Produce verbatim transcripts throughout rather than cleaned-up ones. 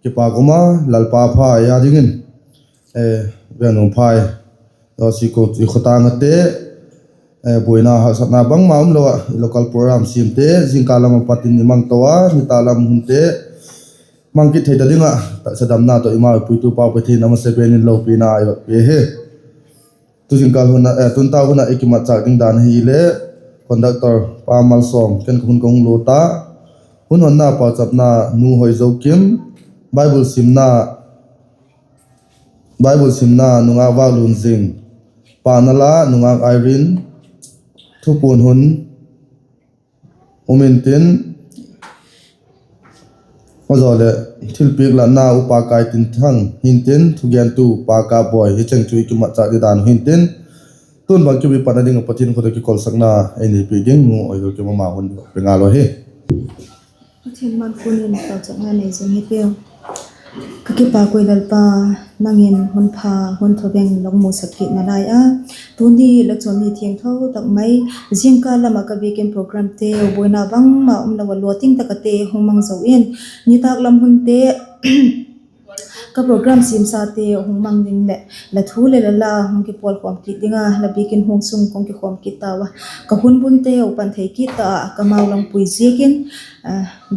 Kipâk um a, Lalpa pha ei a dingin, eh, Venungphai, Zosia Khotâng ate, eh, buaina haksatna bangma umlo ah i local program siamte, zingkal lam a pat in i mang to a, nitâk lam hunte mang kit thei ta ding ah, taksa damna tawh i mau puitu pau Pathian in a masapen in lopina ei hotpi hi. Tu zingkal hun ah, eh, tuntâk hun ah i kimatchâk ding dan ahileh, conductor pa Malsawm, ken ka hun ka hung lut a, hun honna pauchapna Nu Hoizokim, Bible simna, Bible simna Nungak Vâklunzing, pâkna la Nungak Irene, thupuan hun um intin, a zaw leh thilpiak latna Upa Kaitinthang hintin, thugentu Pa Kapboi, hi cheng chu i kimatchâk ding dan uh hintin, tun bangkim i patna ding ah Pathian khut ah kikolsakna ei neipi ding Nu Hoizokim ama hun pe ngal u ahi. Pathian man khun in pauchapna nei zing hitiu. Ka kipâk ui Lalpa, nang in hun pha, hun thuveng la hung musak kit nalai a, tuni la chawm ni thiangtho tak mai, zingkal lam ah ka biakin programte buaina bangma umlo ah lua ting tak ate hung mang zo in, nitâk lam hunte ka program siamsate hung mang ding leh la thu leh la la hung kipawlkhawm kit ding a la biakin huang sung ka hung kikhawm kit tau a, ka hun bunte uh pan thei kit ta ah ka mau la hung pui ziakin,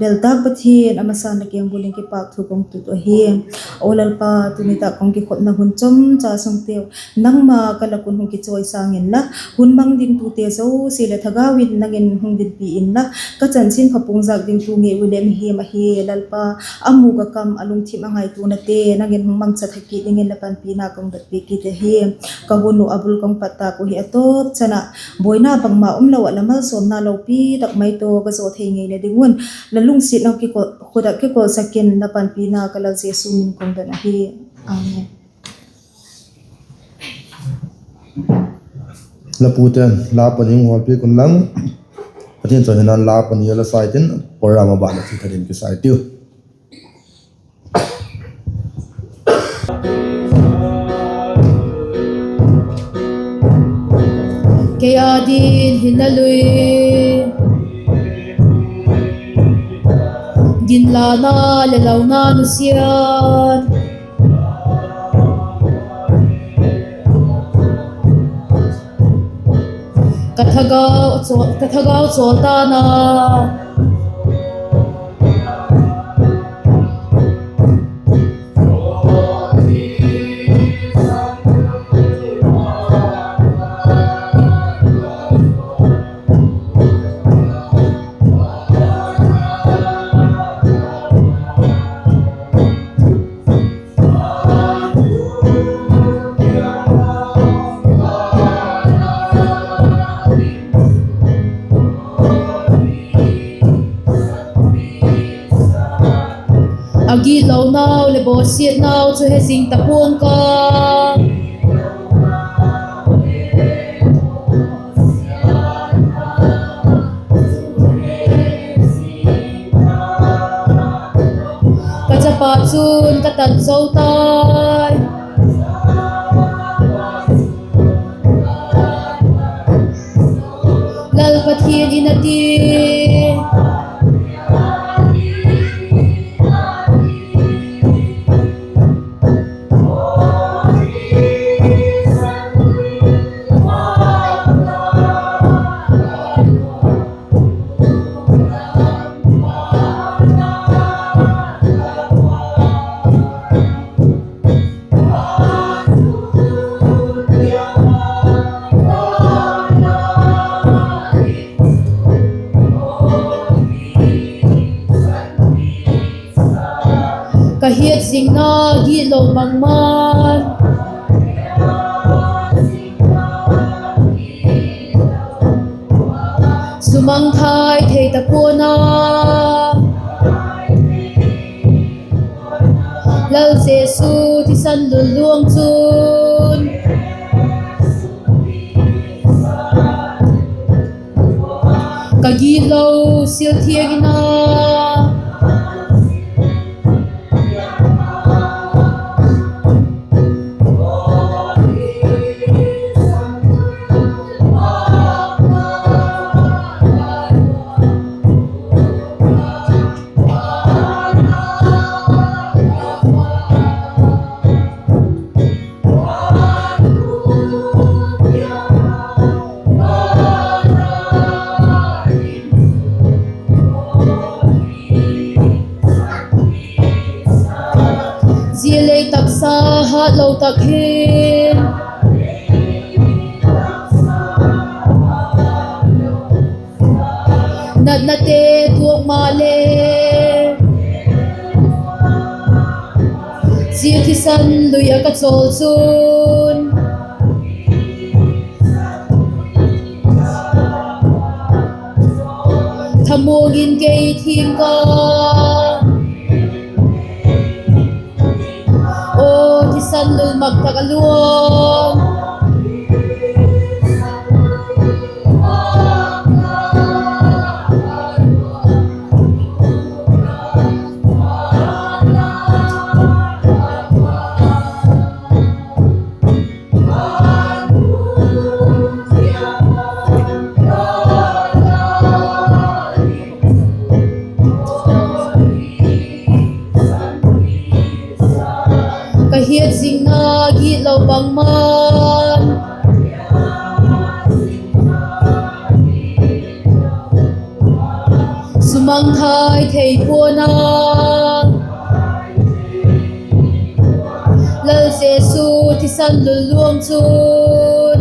bel tâk Pathian, a masan la kengbul in kipâk thu ka hung tut uh ahi. Aw Lalpa, tuni tak ka hung kikhopna hun chomcha sungteu nangma ka lak un hung kichawi sâng inla, hun mang dingtute zosia leh thagau in nang in hung dinpi inla, ka chanchinpha puangzak dingtu ngei u leh mihing ahi Lalpa, a mûk a kam a lungthim a ngaituanate nang in hung mangcha tha kit dingin la panpina ka hung dotpi kit ahi. Ka hun uh a bul ka hung pat tâk uh hi a tawp chan ah, buaina bangma umlo ah la malsawmna lopi tak mai tawh ka zaw thei ngeina ding un, la lungsiatna khut ah kikolsak in la panpina ka Lal Jesu min ka hung don ahi. Amen. La pute'n la pani hung hawlpiak unlang, Pathian chawihoina'n la pani a la sai tin, program a ban ah chu ka din kisai tiu. Kei â dingin hinna lui, ginlana leh launa nusia, ka thagau chawl, ka thagau chawl ta'n a. A gitlonau leh bawsiatnau chu he zing ta pua'ng ka. Ka chapa chun ka tan zo tai, Lal Pathian in a ti. Ka hiat zingna gitlo bangma'n, sumangthai thei ta pua'n a. Lal Jesu thisan lul luang chun ka gitlo sil thiang in a. Sa hatlo tak hin natnate tuak maleh, zia thisan lui ah ka chawl chun, thamuang in kei thiam ka, aw thisan lul mak tak a luang. Ka hiat zingna gitlo bangma'n, sumangthai thei pua'n a, Lal Jesu thisan lul luang chun,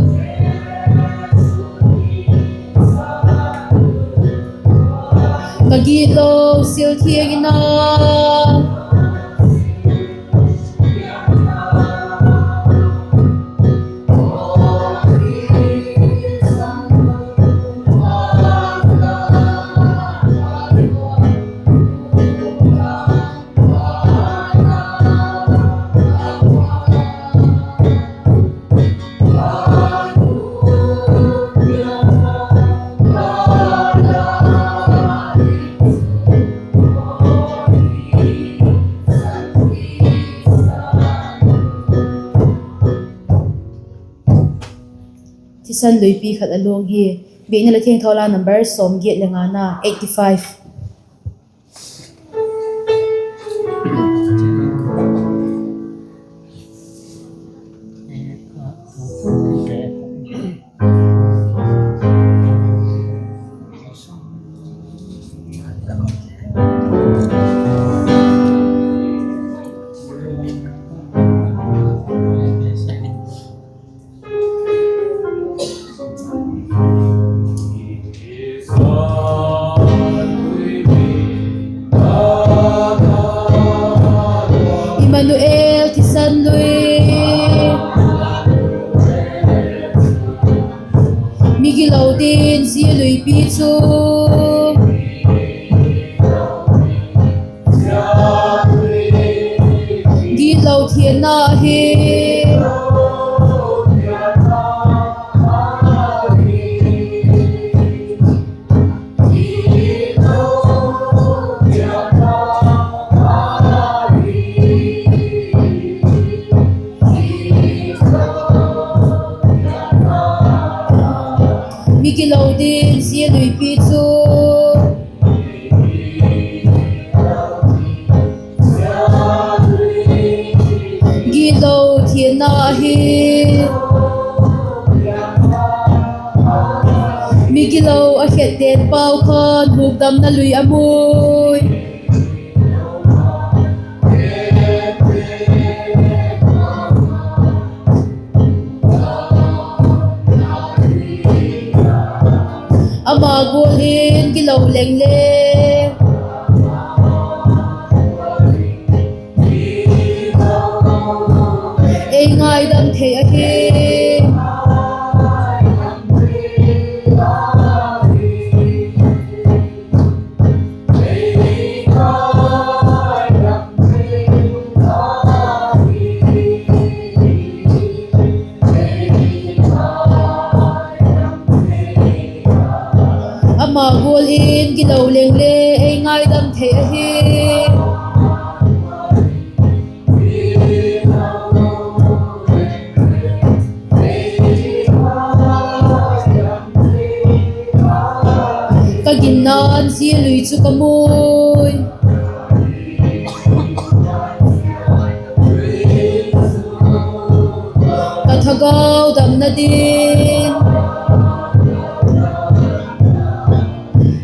ka gitlo sil thiang in a. Thisan luipi khat a luang hi. Biakna Lal Thiangtho La number sawmgiat le ngana, eighty five. Immanuel thisan lui, migilo dingin zia luipi chu gitlo thianna hi. Migilo dingin zia luipi chu gitlo thianna hi. Migilo a khetden pau khan hukdamna lui a mui. Ama gual in gilo leng le ei ngaidam thei ahi. Ama gual in gilo leng le ei ngaidam thei ahi. Ka ginna'n zia lui chu ka mui. Ka thagau damna ding,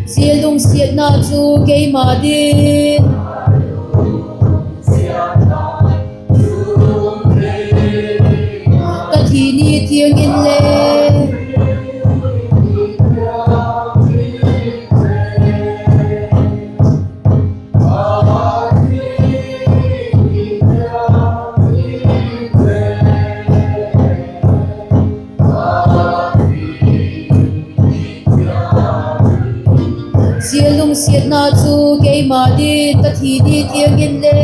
zia lungsiatna chu keima ding. Ni tiang in le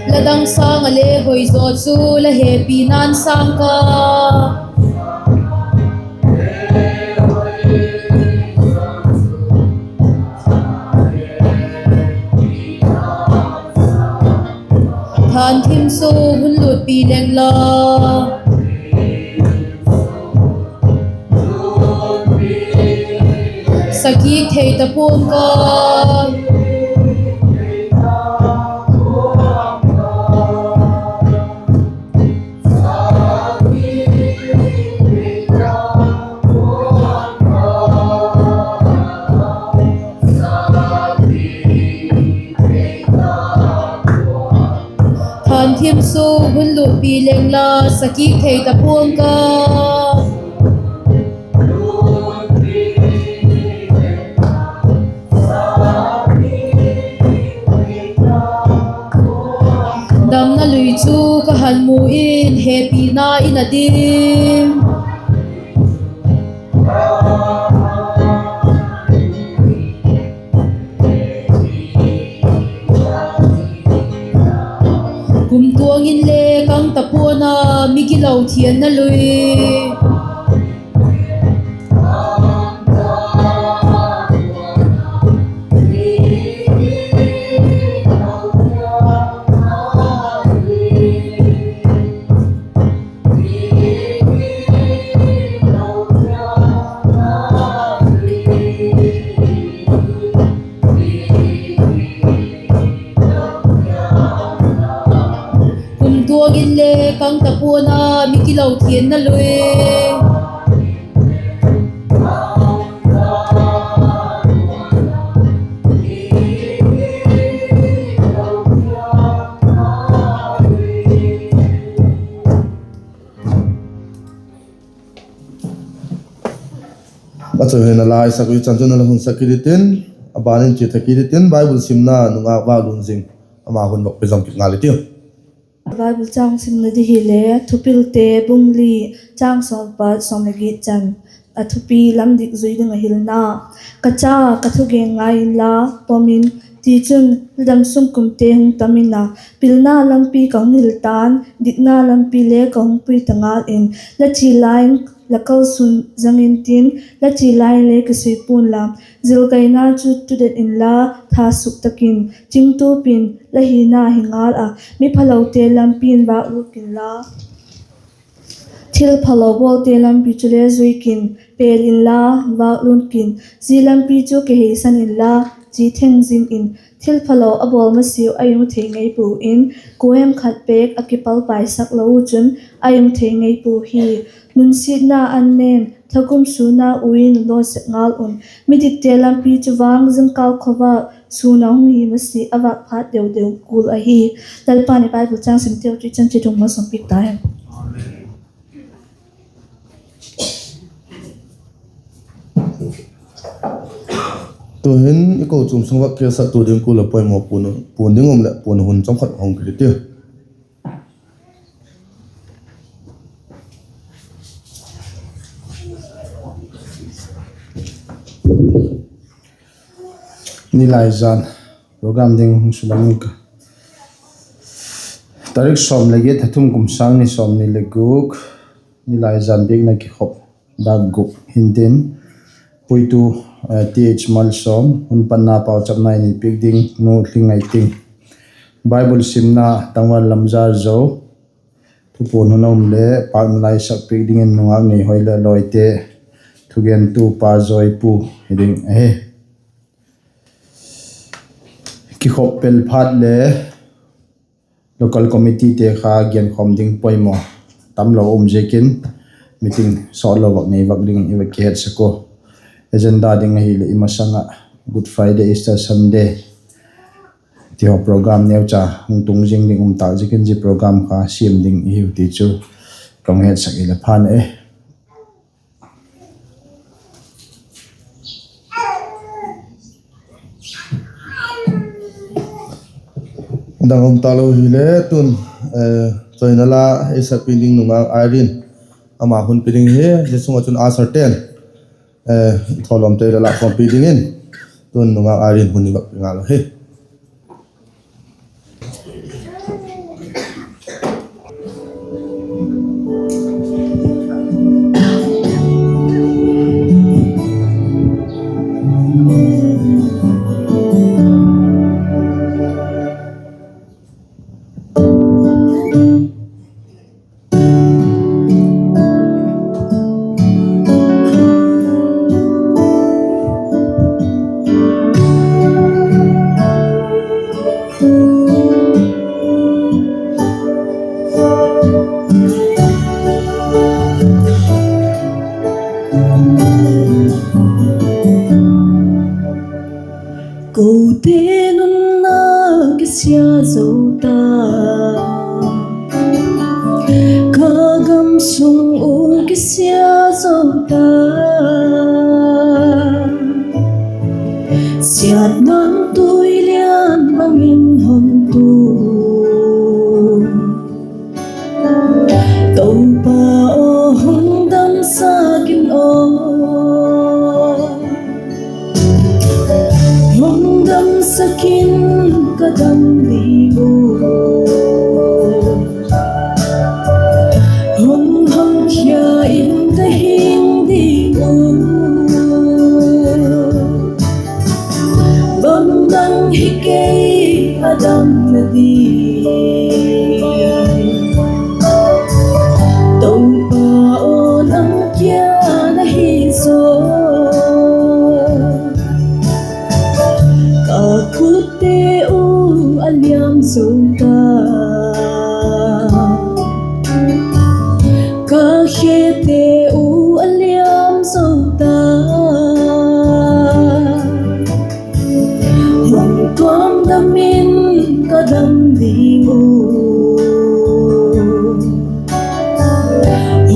la dang sâng ah le hoi zaw chu la hepina'n sâng ka. Thanthim chu hun lutpi leng la, sakik thei ta pua'ng ka. Thanthim chu hun lutpi leng la, sakik thei ta pua'ng ka. Damna lui chu ka han mu in, hepina in a dim. Kumtuang in le kang ta pua'n a, mi gilo thianna lui. Kumtuang in le kang ta pua'n a, mi gilo thianna lui. A chu hin a la haisak uh chan chun a la hun sak kit intin, a ban in chia tha kit intin, Bible simna nungak Vaklun Zing, ama hun vak pe zom kit ngal i tiu. Bible châng simna di hile Thupilte bung li, châng sawm pat sawm leh giat chan. A thupi: Lam dik zui ding ah hilna. Ka cha, ka thugen ngai inla, pom in; tichun, la damsung kumte hung tam in a, pilna lampi ka hung hil ta'n, dikna lampi le ka hung pui ta ngal in. La chia lai in la kalsun zang intin, la chia lai in le kisui pua'n la. Zilkaina chu tudet inla, tha suk tak in; chingtup in la hina hi ngal ah, mi phalote lampi in vâk lut inla, thil phalo bawlte lampi chule zui kin. Pêl inla, vâk lut kin; zia lampi chu kiheisan inla, chi theng zing in. Thil phalo a bawl masiau a imu thei ngei pua in, kuahem khat bêk a kipalpaisak lo uh chun a imu thei ngei pua hi. Nunsiatna an nen, thagum sûn a ui in law sek ngal un; midikte lampi chu vang jingkal khawvâk sûn a hung hi masia a vâk phat deu deu gual ahi. Lalpa'n i Bible châng simteu chu i chan chiat hung malsawmpiak ta hen. Tu'hin i kochuam sung vak kiasaktu ding kual a poimaw puan ding um leh puan hun chawm khat hong kit i tiu. Nilaizan program ding hung sulang ing ka. Tarik sawm leh giat, tha thum, kum sâng ni sawmni leh guk. Nilaizan biakna kikhop dak guk hintin, puitu, eh, Th Malsawm, hun panna pauchapna i nei piak ding Nu Thlingngaihting. Bible simna, Tangval Lamzarzo. Thupuan hun a um le pâkna la i sak piak dingin nungak Neihoi leh lawite, thugentu Pa Joipu hi ding ahi. Kikhop pel phat le local committeete kha genkhawm ding poimaw tamlo um ziakin meeting sawtlo vak nei vak dingin i va kihetsak ua. Agenda ding ahileh i masang ah Good Friday, Easter Sunday ti haw program neucha hung tung zing ding um tâk ziakin zia program kha siam ding i hiu ti chu ka hung hetsak i le phan e. Dang um talo hile tun, eh, Chawina la ei sakpi ding nungak Irene, ama hun pe ding hi. Zia sung ah chun usherte'n thawlawmte la lâk khawmpi dingin, tun nungak Irene hun i vak pe ngal uh hi. Kote nunna kisia zo ta, ka gam sung u kisia zo ta, siatna tui lian bang in hon tu. Toupa aw, hung damsak in aw, hung damsak in, ka dam ding u, hung hangkhia in ka hing ding u. Bang dang hi kei a damna ding, Toupa aw, nang kiang ahi zaw. Ka khutte u a liam zo ta, ka khete u a liam zo ta, hung tuam dam in ka dam ding u.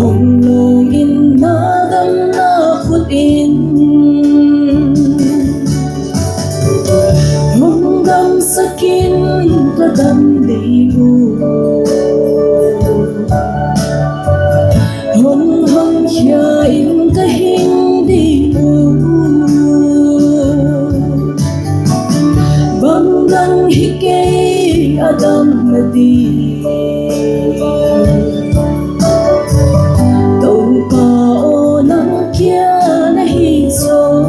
Hung lawng in na damna khut in, hung damsak in, ka dam ding u. Hung hangkhia in ka hing ding u. Bang dang hi kei a damna ding, Toupa aw, nang kiang ahi zaw.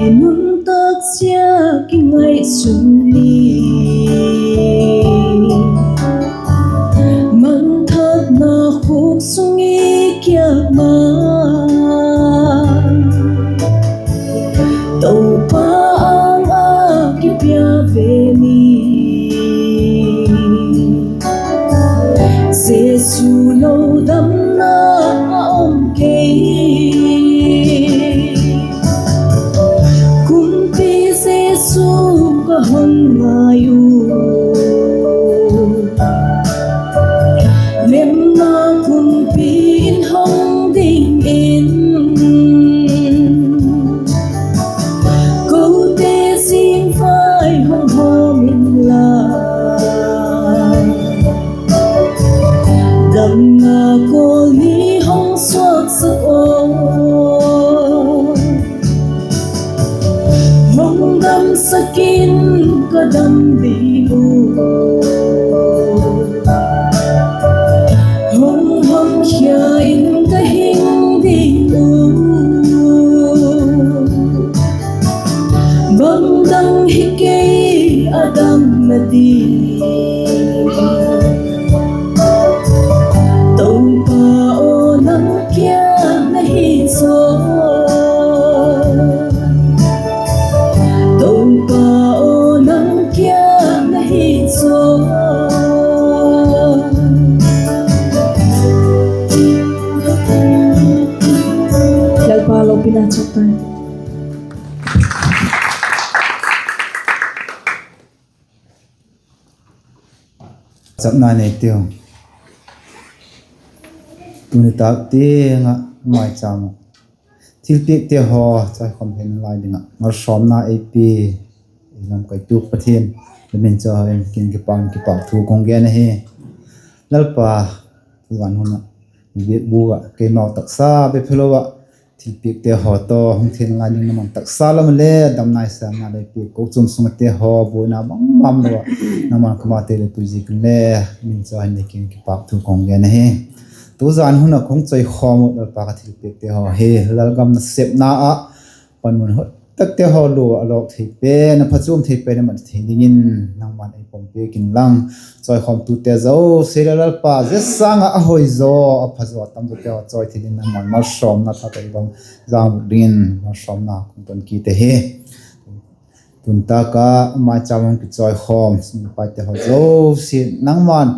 I nuntak ziak kingaihsun ni, mangthakna khuk sung i kiak ma, Toupa âng ah kipia ve ni. Jesu lo damna a um kei. Kumpi Jesu ka hon ngai u, lemna kumpi in hong dingin, kote zingvai hong hawm inla, damna kawl ni hong suaksak aw. Hong damsak in, ka dam ding u, hung hangkhia in ka hing ding u. Bang dang hi kei a damna ding, Toupa aw, nang kiang ahi zaw. Toupa aw, nang kiang ahi zaw. Sapna neite haw, tuni tâk tiang ah maichâm thilpiakte haw chawikhawm theina lai ding ah malsawmna ei pia, ei lamkaitu Pathian la min chu a hoi in kin kipâk, kipâk thu ka hung gen ahi. Lalpa, tuzan hun ah biakbûk ah keimau taksa bep hilo ah, thilpiakte haw tawh hung theina lai ding nangma'n taksa lam le damna, sêmna lei piak, kochuam sung ate haw buaina bangma lo ah, nangma'n ka mate lei pui ziak inle, min chu a hoi in kin kipâk thu ka hung gen ahi. Tuzan hun ah ka hung chawikhawm uh Lalpa, ka thilpiakte haw hi lalgam nasepna ah panmun hoi takte haw lua a lawk thei pen, a phachuam thei pen a man thei dingin nangma'n ei pom piak inlang, chawikhawmtute zosia leh Lalpa, zia sâng ah a hoi zaw, a pha zaw, a tam zawte haw chawi thei dingin nangma'n malsawmna tha tak i bang zang dingin malsawmna ka hung ton kit ahi. Tuni tâk ah maichâm hung kichawikhawm sungpaite haw zosia nangma'n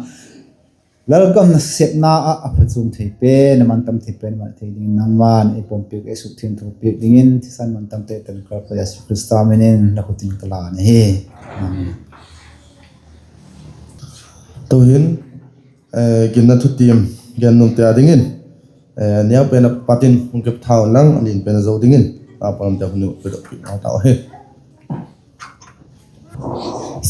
lalgam nasepna ah a phachuam thei pen, a man tam thei pen a man thei dingin nangma'n ei pom piak, ei sukthiangtho piak dingin thisan man tamte tan ka Lalpa Jesu Khrista min in la khut in ka lan ahi. Amen. Tu'hin, ginna thutiam gen nungte â dingin, neu pen a pat in hung kiptha unlang, a lian pen a zo dingin a pawmte hun i pedok kit nau tau hi.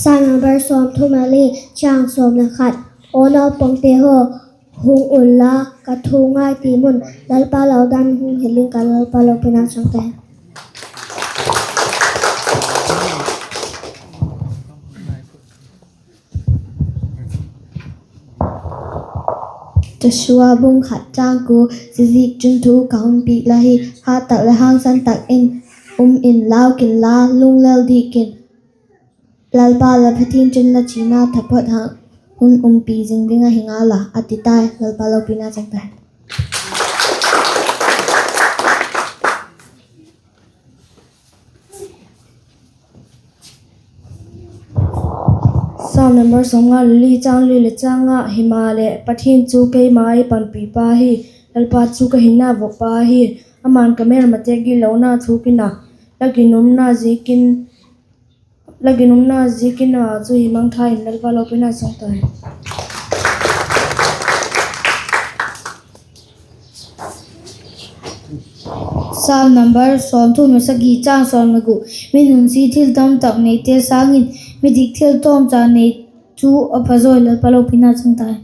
Sâm number sawmthum le li, chang sawm le khat. Aw naupangte haw, hung unla, ka thu ngai tiam un, Lalpa lou dan hung hil ing ka, Lalpa lopina chang ta hen. Joshua bung khat chang kua, ziaziakchun thu ka hun piak la hi, hat tak leh hangsan tak in um in, lau kin la, lunglel dik in, Lalpa la Pathian chun la china taphot hang hun umpi zing ding ahi ngal a, a ti tai. Lalpa lopina chang ta hen. Sâm number sawmnga le li, chang li leh chang nga. Himaleh Pathian chu keima ei panpipa hi, Lalpa chu ka hinna vop pa hi. Ama'n ka mêlmate gitlona thuk in a, la ginumna ziakin, la ginumna ziakin a chu himangtha in, Lalpa lopina chang ta hen. Sâm number sawmthum le sagi, chang sawm le guk. Mi nunsia thil tamtak neite sâng in, midik thil tawmcha nei chu a pha zawi, Lalpa lopina chang ta hen.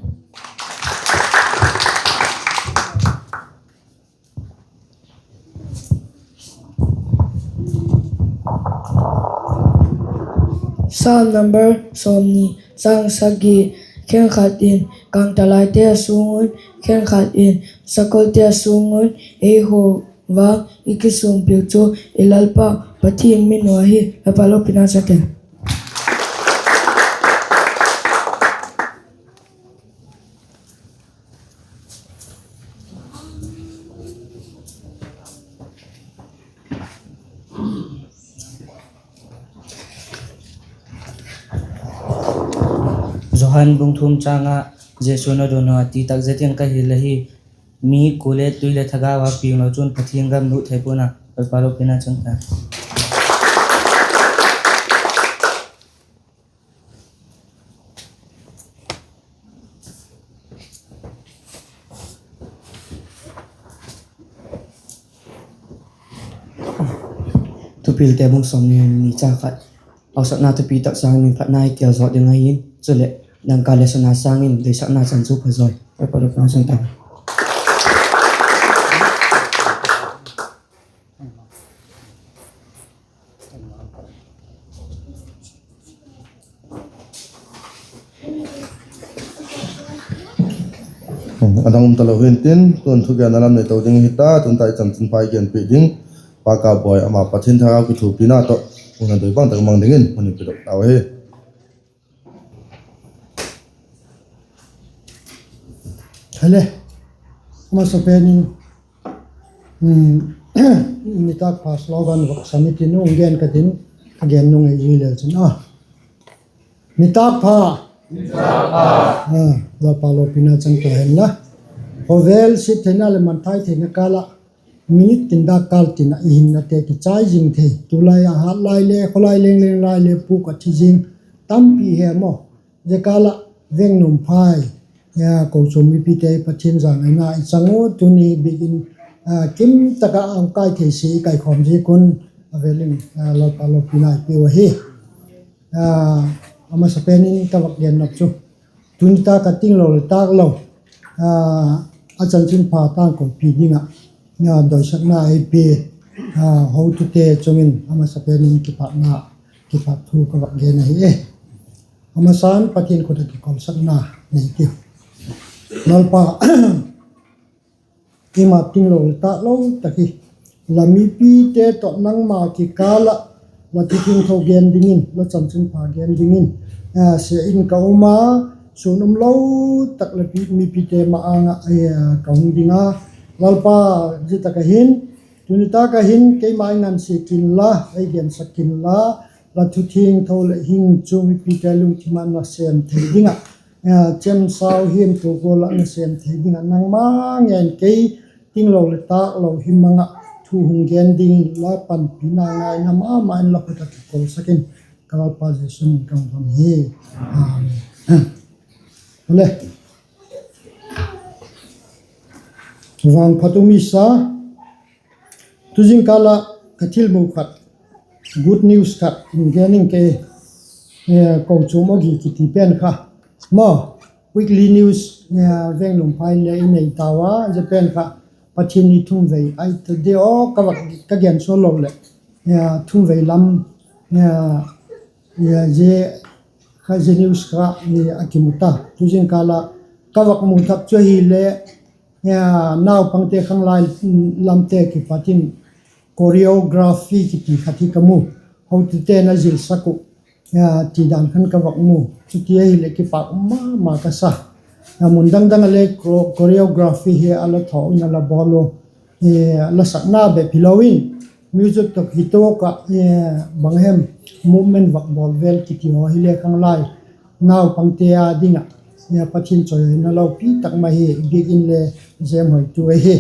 Sâm number sawmni, chang sagi. Khenkhat in kângtalaite a sung un, khenkhat in sakolte a sung un ei hua vang i kisûmpiak chu i Lalpa Pathian min uh ahi, Lalpa lopina chang ta hen. Johan bung thum chang nga, Jesu'n a dong a, ti tak zet in ka hil ahi, mi kua le tui leh thagau a pianglo chun Pathian gam lut thei pua'n a, Lalpa lopina chang ta hen. Thupilte bung sawmni le ni, chang khat. Hausakna thupi tak sâng in mi phatna i tel zawk ding ahi'n, chuleh dangka leh sana sâng in doisakna chan chu pha zawi, Lalpa lopina chang ta hen. A dang um talo hi'ntin, tun thugenna lam nei to ding hita, tun tai chanchinpha i genpiak ding Pa Kapboi, ama Pathian thagau kithuapina tawh hun a doi bang tak mang dingin hun i pedok tau hi. Hale, a masapen in, nitâk pha slogan vak sa ni tin, hung gen ka tin, ka gen nung ei zui leu chun a, nitâk pha, Lalpa lopina chang ta hen la. Khawvel siat theina leh manthai theina kâl ah, minute tin dak kâl tin ah i hinnate kichai zing thei, tulai a hat lai le, khawlai leng leng lai le puk a thi zing tampi he maw. Zia kâl ah Veng Numphai kochuam mipite Pathian zangaina i chang u, tuni biakin kim tak ah a kai thei si i kaikhawm ziak un, a vêl in Lalpa lopina i piu ahi. A masapen in ka vak gen nop chu, tuni tak ah tinglo leh tâklo a chanchinpha tangkopi ding ah doisakna ei pia hotute chung in a masapen in kipâkna, kipâk thu ka vak gen ahi e. A masan Pathian khut ah kikholsakna nei tiu. Lalpa, eima tinglo leh tâklo tak hi la mipite tawh nangma kikâl ah la thu thiangtho gen dingin, la chanchinpha gen dingin sia in ka um a, sûn umlo tak leh mipite ma-âng ah ka hung ding a. Lalpa, zia tak ah hin, tuni tak ah hin keima ei ngansia kin la, ei gensak kin la, la thu thiangtho leh hing chu mipite lungthim ah nasêm thei ding ah, chemsau hiam tua gual ah nasêm thei ding ah nangma ngen kei tinglo leh tâklo hi mang ah thu hung gen dingin la panpina ngaina ma ma in la khut ah kikholsak in, ka Lalpa Jesu min ka hung don hi. Amen. Hale. Vangphat um i sa. Tu zingkâl ah ka thilmu khat, good news khat hung gen ing ke. Kochuam awgi kiti pen kha maw, weekly news, Veng Numphai le i nei tau a, zia pen kha Pathian ni thumvei ahi ta di aw, ka gen sual lo leh thumvei lam zia kha, zia news kha a kimu ta. Tu zingkâl ah ka vak mu thak chu ahileh, naupangte khanglai lamte kipat in choreography kiti khat hi ka mu, hotute'n a zilsak uh ti dan khan ka vak mu. Chuti ahileh kipâk um ma ma ka sa. Mun dang dang ah le choreography hi a la thaw in a la bawl u, la sakna bep hilo in, music tawh kituak ah bang hem, movement vak bawl vel kiti haw hile khanglai naupangte â ding ah Pathian chawina lopi tak mai hi, biakin le zem hoitu ahi.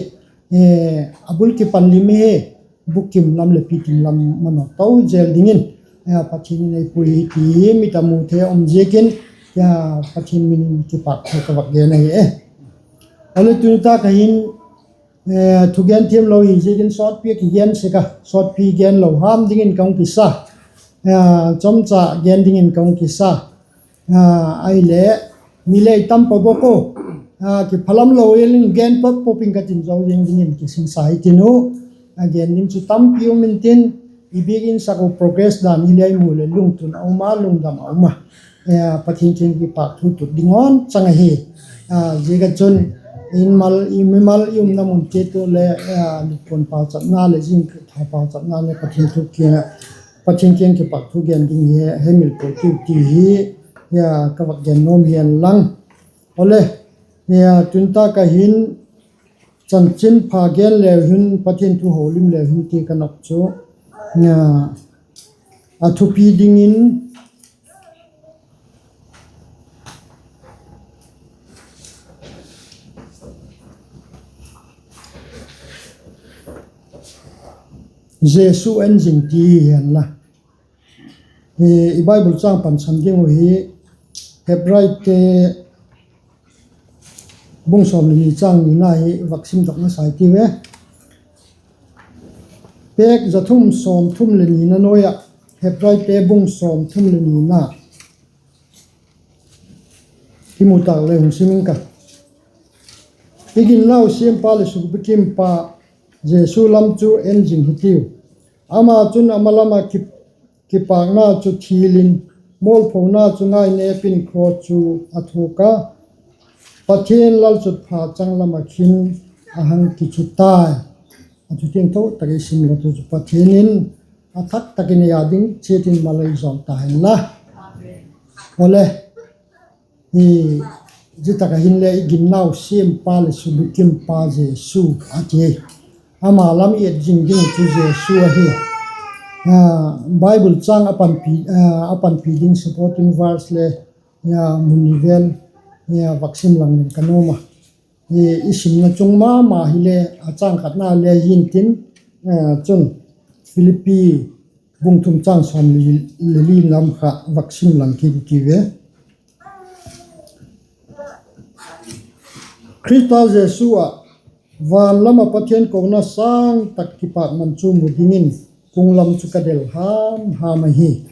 A bul kipan lim hi, bukim lam leh pitin lam manaw to zel dingin Pathian in ei pui hi ti hi mit a mute um ziakin, Pathian min in kipâk thu ka vak gen ahi e. Ahileh tuni tak ah hin thugen thiamlo hi ziakin sawtpi a kigen sek a, sawtpi genlo ham dingin ka hung kisa, chomcha gen dingin ka hung kisa. Ahileh, mi le tam pua bawk u, kiphalam lo in gen pop pop in ka tin zo zing dingin kisingsa i tin u. A gen ding chu tampi um intin, i biakin sak uh progress dan hile i mu leh lungtun a um a, lungdam a um a, Pathian kiang kipâk thu tut ding awn chang ahi. Ziak ah chun, mimal i umna mun chiat u le, lipun pauchapna leh zing tha pauchapna le Pathian thu kiang ah, Pathian kiang kipâk thu gen ding hi hemil pua tiu ti hi ka vak gen nuam hi'n lang. Awle, tuni tak ah hin chanchinpha gen leu hin, Pathian thu holim leu hin ti ka nop chu, a thupi dingin Jesu en zing ti hi hen la. I Bible châng pansan ding uh hi Hebraite bung sawm leh ni châng nina hi vak simdok nasa i tiu e. Pêk za thum sawmthum leh nina nuai ah, Hebraite bung sawmthum leh nina i mu tâk le hung sim ing ka. I ginnau siampa leh sukbikimpa Jesu lam chu en zing hitiu. Ama chun a ma lam ah kipâkna chu thil in, mualphona chu ngainêp in cross chu a thuak a, Pathian lalchutpha changlam ah khin a hang kichu tai. A thu thiangtho tak i sim lo tu chu Pathian in a thak tak in ei â ding chiat in mal ei zawm ta hen la. Awle, zia tak ah hinle i ginnau siampa leh sukbikimpa Jesu a ti. Ama lam i et zing ding chu Jesu ahi. Bible châng a panpi ding supporting verse le mun ni vel vak sim lang leng ka nuam a. I simna chung ma ma hile a châng khatna le hintin, chun Philippi bung thum châng sawm leh li lam kha vak sim lang kit i tiu e. Khrista Jesu ah van lam ah Pathian kona sâng tak kipâkman chu mu dingin kung lam chu ka del ham ham ahi.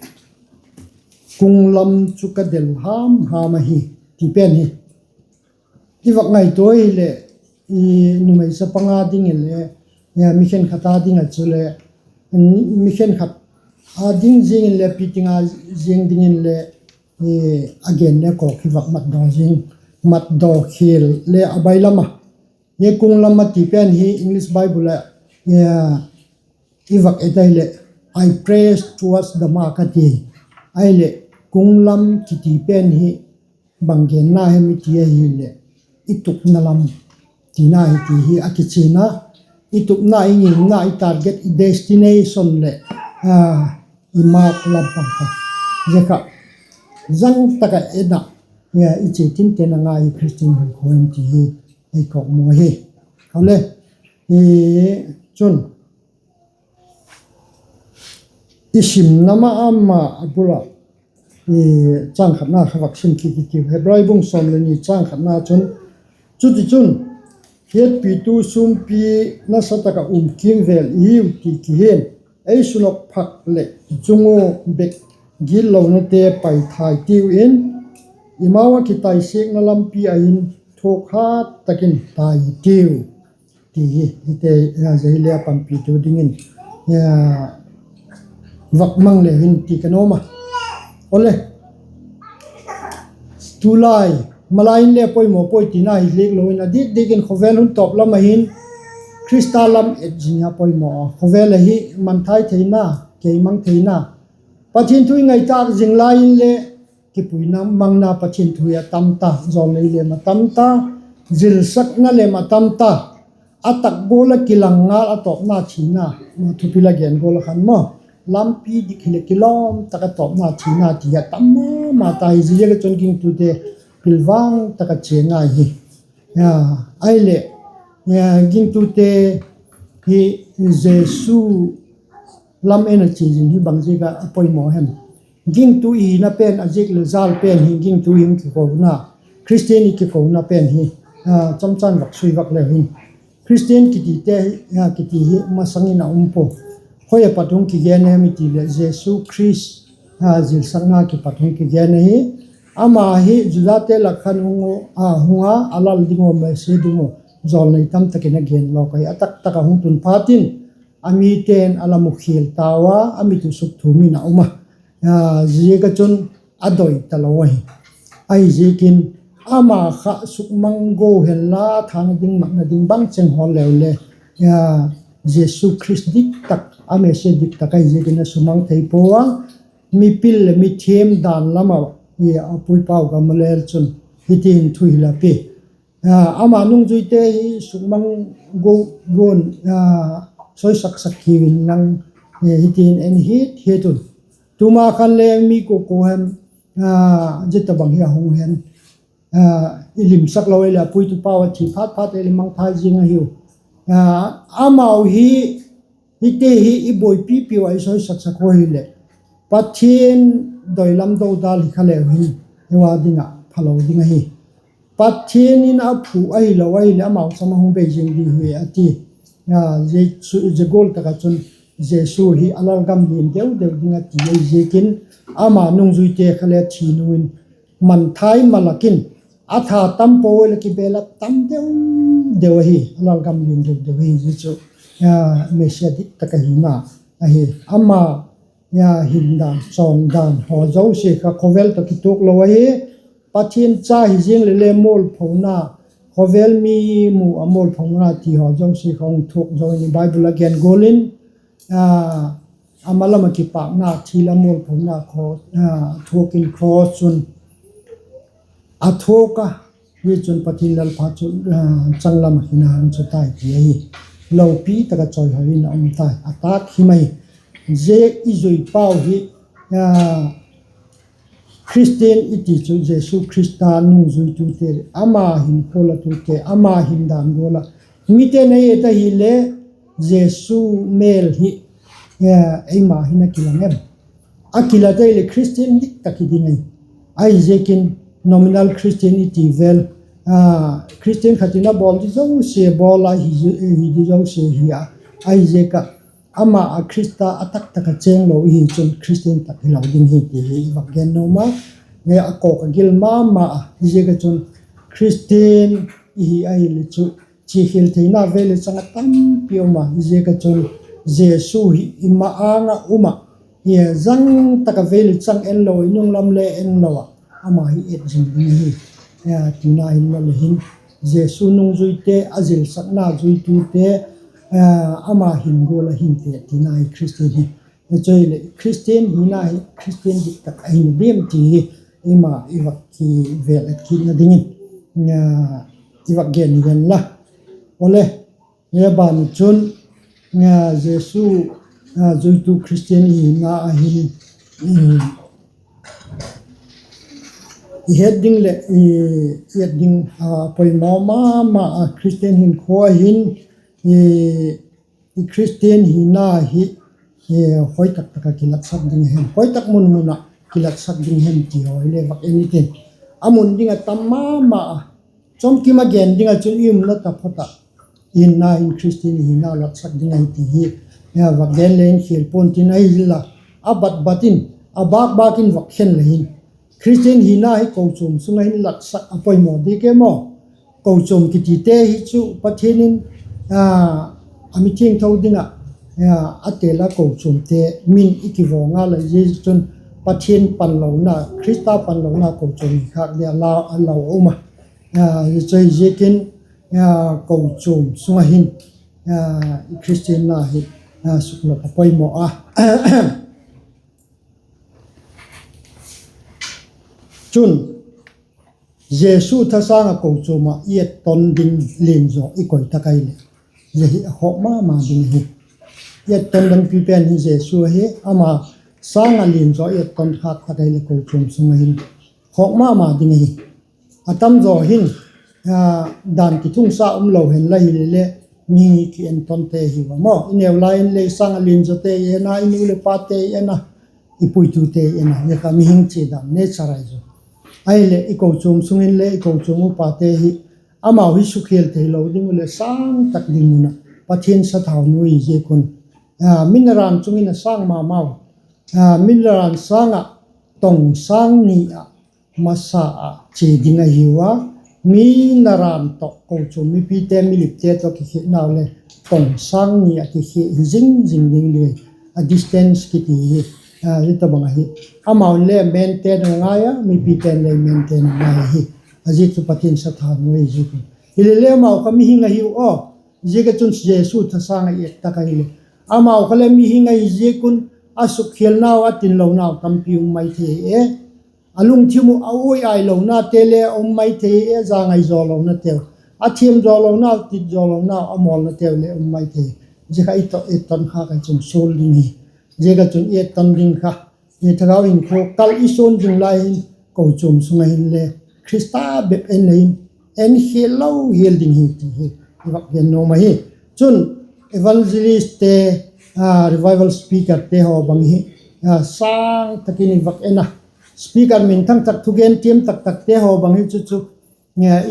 Kung lam chu ka del ham ham ahi, ti pen hi i vak ngaitua hileh, numei chapang a ding inle, mi khenkhat a ding ah chule, mi khenkhat a ding ziang inle, piting a ziang dingin le, a gen le kawk hi vak matdaw khial le a bailam a. Hi kung lam a ti pen hi English Bible ah i vak et ahileh, I press towards the mark a ti. Ahileh kung lam kiti pen hi bang genna hem i ti ahileh, i tupna lam tina hi ti hi a kichian a, i tupna, i ngimna, i target, i destination leh i mark lam pang kha, zia kha zang tak ah en ah, i chia tinten a ngai hi Christian hinkhua in ti hi ei kawkmaw hi. Kale, chun i simna ma ama a bul ah châng khatna kha vak sim kit i tiu. Hebrai bung sawm le ni châng khatna chun, Chutichun, hiatpitu sûmpi nasa tak ah um kîmvêl i hiu ti kihia'n, ei sunok phak leh chung ua bek gitlonate paithai tiu in, eimau ah kitaisiakna lampi ah hin thuak hat tak in tai tiu, ti hi, hite, zia hile a panpitu dingin vak mang leu hin ti ka nuam a. Awle, tulai, malai inle poimaw puai tina hi ziak lo in, a dik dik in khawvel hun tawp lam ah hin Khrista lam et zing a poimaw a, khawvel ah hi manthai theina, keimang theina, Pathian thu i ngaitâk zing lai inle kipuina mangna Pathian thu hi a tam ta, jawlnei lem a tam ta, zilsakna lem a tam ta, a tak gual ah kilang ngal a tawpna thina, thupi la gen gual ah khan maw, lampi dik hileh kilawm tak a tawpna thina ti a tam ma ma ta hi. Ziaziak ah chun gingtute pilvang tak ah chia ngai hi. Ahileh, gingtute hi Jesu lam en a chia zing hi bang ziak ah a poimaw hem? Gingtu i hina pen a ziak leh jâl pen hi gingtu i hing kikona, Khristian i kikona pen hi chamchan vak sui vak leu hin, Khristian kitite, kiti hi masang in a um pua. Khoi a pat hung kigen em i ti leh Jesu Khrist zilsakna kipat hung kigen ahi. Ama hi Judate lak khan hung a, a lal ding uh, Messia ding uh jawlnei tam tak in a gen lawk ahi. A tak tak ah hung tun phat in a mite'n a la mukhial tau a, a mit uh sukthum in a um a, ziaziak ah chun a doi talo ahi. Ahiziakin ama kha sukmang go henla, thana ding, matna ding bang cheng hawl leu le, Jesu Khrist dik tak, a Messia dik tak ahiziakin a sukmang thei pua a, mipil leh mithiam dan lam ah, a puipau Gamaliel chun hiti hin thu hil a pi. Ama nungzuite hi sukmang go, go'n, soisak sak kiu inlang, hiti hin en hiat hiat un. Tuma khan le mi kua kua hem, zia tabang hi a hung hen, i limsak lo ahileh a puitu pau a thi phat phat ahileh mangthai zing ahiu. Amau hi, hite hi i buaipipiu a i soisak sak u ahileh, Pathian doi lam dodal hi kha leu hin, ei ua ding ah phalo ding ahi. Pathian in a phu ahilo ahileh amau cham a hung bei zing di hi a ti. Zia gual tak ah chun Jesu hi a lalgam lian deu deu ding a ti ahiziakin, ama nungzuite kha le thi nung in manthai malak in, a tha tam pua leh kibel a tam deu deu ahi, a lalgam lian deu deu ahi. Zia chu Messia dik tak ahina ahi. Ama hindan chawndan haw zosia kha khawvel tawh kituak lo ahi. Pathian cha hi ziang leh le mualphona, khawvel mi mu a mualphona ti haw zosia kha hung thuak zo in, Bible a gen gual in, a malam ah kipâkna thil a mualphona kha thuak in cross chun a thuak a, hi chun Pathian Lalpa chu changlam ah hina hung chu tai ti ahi. Lopi tak ah chawihoi in a um tai, a tâk hi mai. Zia i zui pau hi Khristian i ti chu Jesu Khrista nungzuitute, ama hinkhua latute, ama hindan gual ah mite'n ei et ahile, Jesu mêl hi eima hin a kilang em? A kila tai leh Khristian dik tak hi ding ahi. Ahiziakin nominal Khristian i ti vel, Khristian khat in a bawl di zosia bawl a, hi di zosia hi a, ahiziak ah ama ah Khrista a taktak ah chênglo i hi chun Khristian tak hilo ding hi ti hi i vak gen nuam a. A kawk a gil ma ma a, hiziak ah chun Khristian i hi ahile chu chia khial theina vei le chang a tampi um a, hiziak ah chun Jesu hi i ma-âng ah um ah, zang tak a vei le chang en lo, i nung lam le en lo ah, ama hi et zing ding hi tina hin, la le hin Jesu nungzuite, a zilsakna zuitute, ama hin gual a hinte tina hi Khristian hi. Chu hileh Khristian hina hi Khristian dik tak ahi diam ti hi eima i vak kivel et kitna dingin i vak gen i gen la. Awle, hi ban chun Jesu zuitu Khristian i hina ahin, i het ding leh i et ding a poimaw ma ma a, Khristian hinkhua hin i Khristian hina hi khoi tak tak ah kilatsak ding hem, khoi tak mun mun ah kilatsak ding hem ti haw hile vak en i tin, a mun ding ah tam ma ma a. Chawmkim a gen ding ah chun i umna taphot ah i hinna hin Khristian i hina latsak ding ahi ti hi vak gen le in khial pua'n tin, ahi la, a bat bat in, a bâk bâk in vak khen le hin, Khristian hina hi kochuam sung ah hin latsak a poimaw di ke maw. Kochuam kitite hi chu Pathian in a mithiangtho ding ah a têl a kochuamte min i kivaw ngal a, zia chun Pathian panlona, Khrista panlona kochuam hi khâk dia a lau a um a. Zia chu hi ziakin kochuam sung ah hin Khristianna hi suklat a poimaw a. Chun, Jesu thasâng ah kochuam ah i etton ding lianzaw i koi tak ahileh, zia hi a khawk ma ma ding ahi. I etton dingpi pen hi Jesu ahi, ama sâng ah lianzaw i etton khâk tak ahileh kochuam sung ah hin khawk ma ma ding ahi. A tamzaw hin dan kithungsa um lo hen la hile le, mihing hi kientonte hiu a maw. I neu lai in le i sâng ah lianzawte i en a, i nu leh pate i en a, i puitute i en a, zia kha mihing chia dan nature ahi zaw. Ahileh i kochuam sung in le i kochuam upate hi amau hi sukhial theilo ding uh leh sâng tak ding mun ah Pathian sathau nuai ziak un, mi naran chung in a sâng ma mau, mi naran sâng ah tong sâng ni ah masa ah chia ding ahiu a, mi naran tawh kochuam mipite, milipte tawh kikhiaknau le tong sâng ni ah kikhiak hi zing zing ding ding, a distance kiti hi, zia tawhbang ahi. Amau'n le maintain a ngai a, mipite'n le maintain a ngai ahi. A ziak chu Pathian sathau nuai ziak un. Hile le amau kha mihing ahiu aw. Ziak a chun Jesu thasâng ah i et tak ahileh, amau kha le mihing ahi ziak un a sukkhialnau, a tinlonau tampi um mai thei e. A lungthim uh a uai ai lonate le um mai thei e, zangai zaw lonateu, a thiam zaw lonau, tit zaw lonau, a mawlnateu le um mai thei. Zia kha i tawh etton khâk ah chun sual ding hi. Ziak a chun i etton ding kha, i thagau hinkhua kal i suan zing lai hin, kochuam sung ah hinle Khrista bep en le in, en khial lo hial ding hi ti hi i vak gen nuam ahi. Chun, evangelistte, revival speakerte haw bang hi sâng tak in i vak en a, speaker minthang tak, thugen tiam tak takte haw bang hi chu chu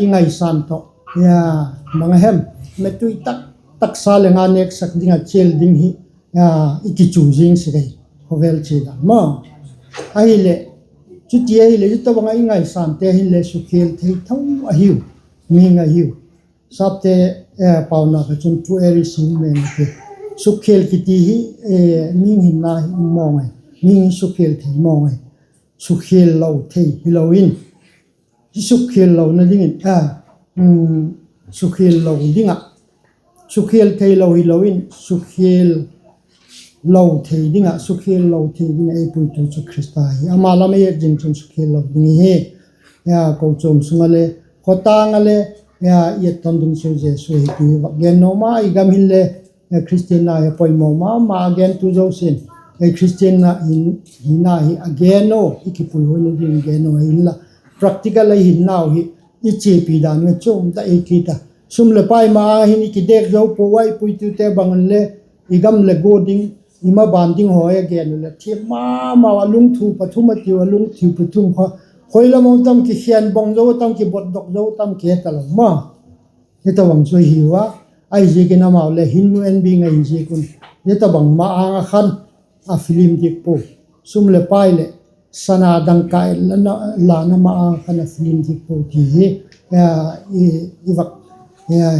i ngaisan tawh, bang a hem, metui tak taksa le nga nêksak ding ah chial ding hi i kichu zing sek ahi, khawvel chia dan maw. Ahileh, chuti ahileh zia tawhbang ah i ngaisante hinle sukhial thei tho ahiu, mihing ahiu. Sapte, pauna kha chun truest men a ti. Sukhial kiti hi mihing hinna hi um mawng ahi, mihing hi sukhial thei mawng ahi. Sukhial lo thei hilo in, sukhial lona dingin, sukhial lo ding ah, sukhial theilo hilo in, sukhial lo thei ding ah, sukhial lo thei ding ah ei puitu chu Khrista hi. Ama lam ei et zing chun sukhial lo ding hi. Kochuam sung ah le, khawtâng ah le, i etton ding chu Jesu hi ti vak gen nuam a. I gam hinle Khristianna hi poimaw ma ma a, gentu zosia'n Khristianna hina hi a gen u, i kipuihuaina ding gen u hinla, practical a hinnau hi i chiapi dan nge chuam ta ei kit a. Sum leh pai ma-âng hin i kidêk zo pua a, i puitute bang unle, i gam leh gua ding, i maban ding haw a gen u leh thiam ma mau a, lungthu pathum a tiu a, lungthu pathum kha Khoi lam a tam kikhen bawng zo tam, kibotdok zo tam, kiheta lo ma. Zia tawhbang chu ahiu a, ahiziakin amau le hinmu en bing ahi ziak un, zia tawhbang ma-âng ah khan a filim dik pua. Sum leh pai leh sana dangka et lana ma-âng ah khan a filim dik pua ti hi i vak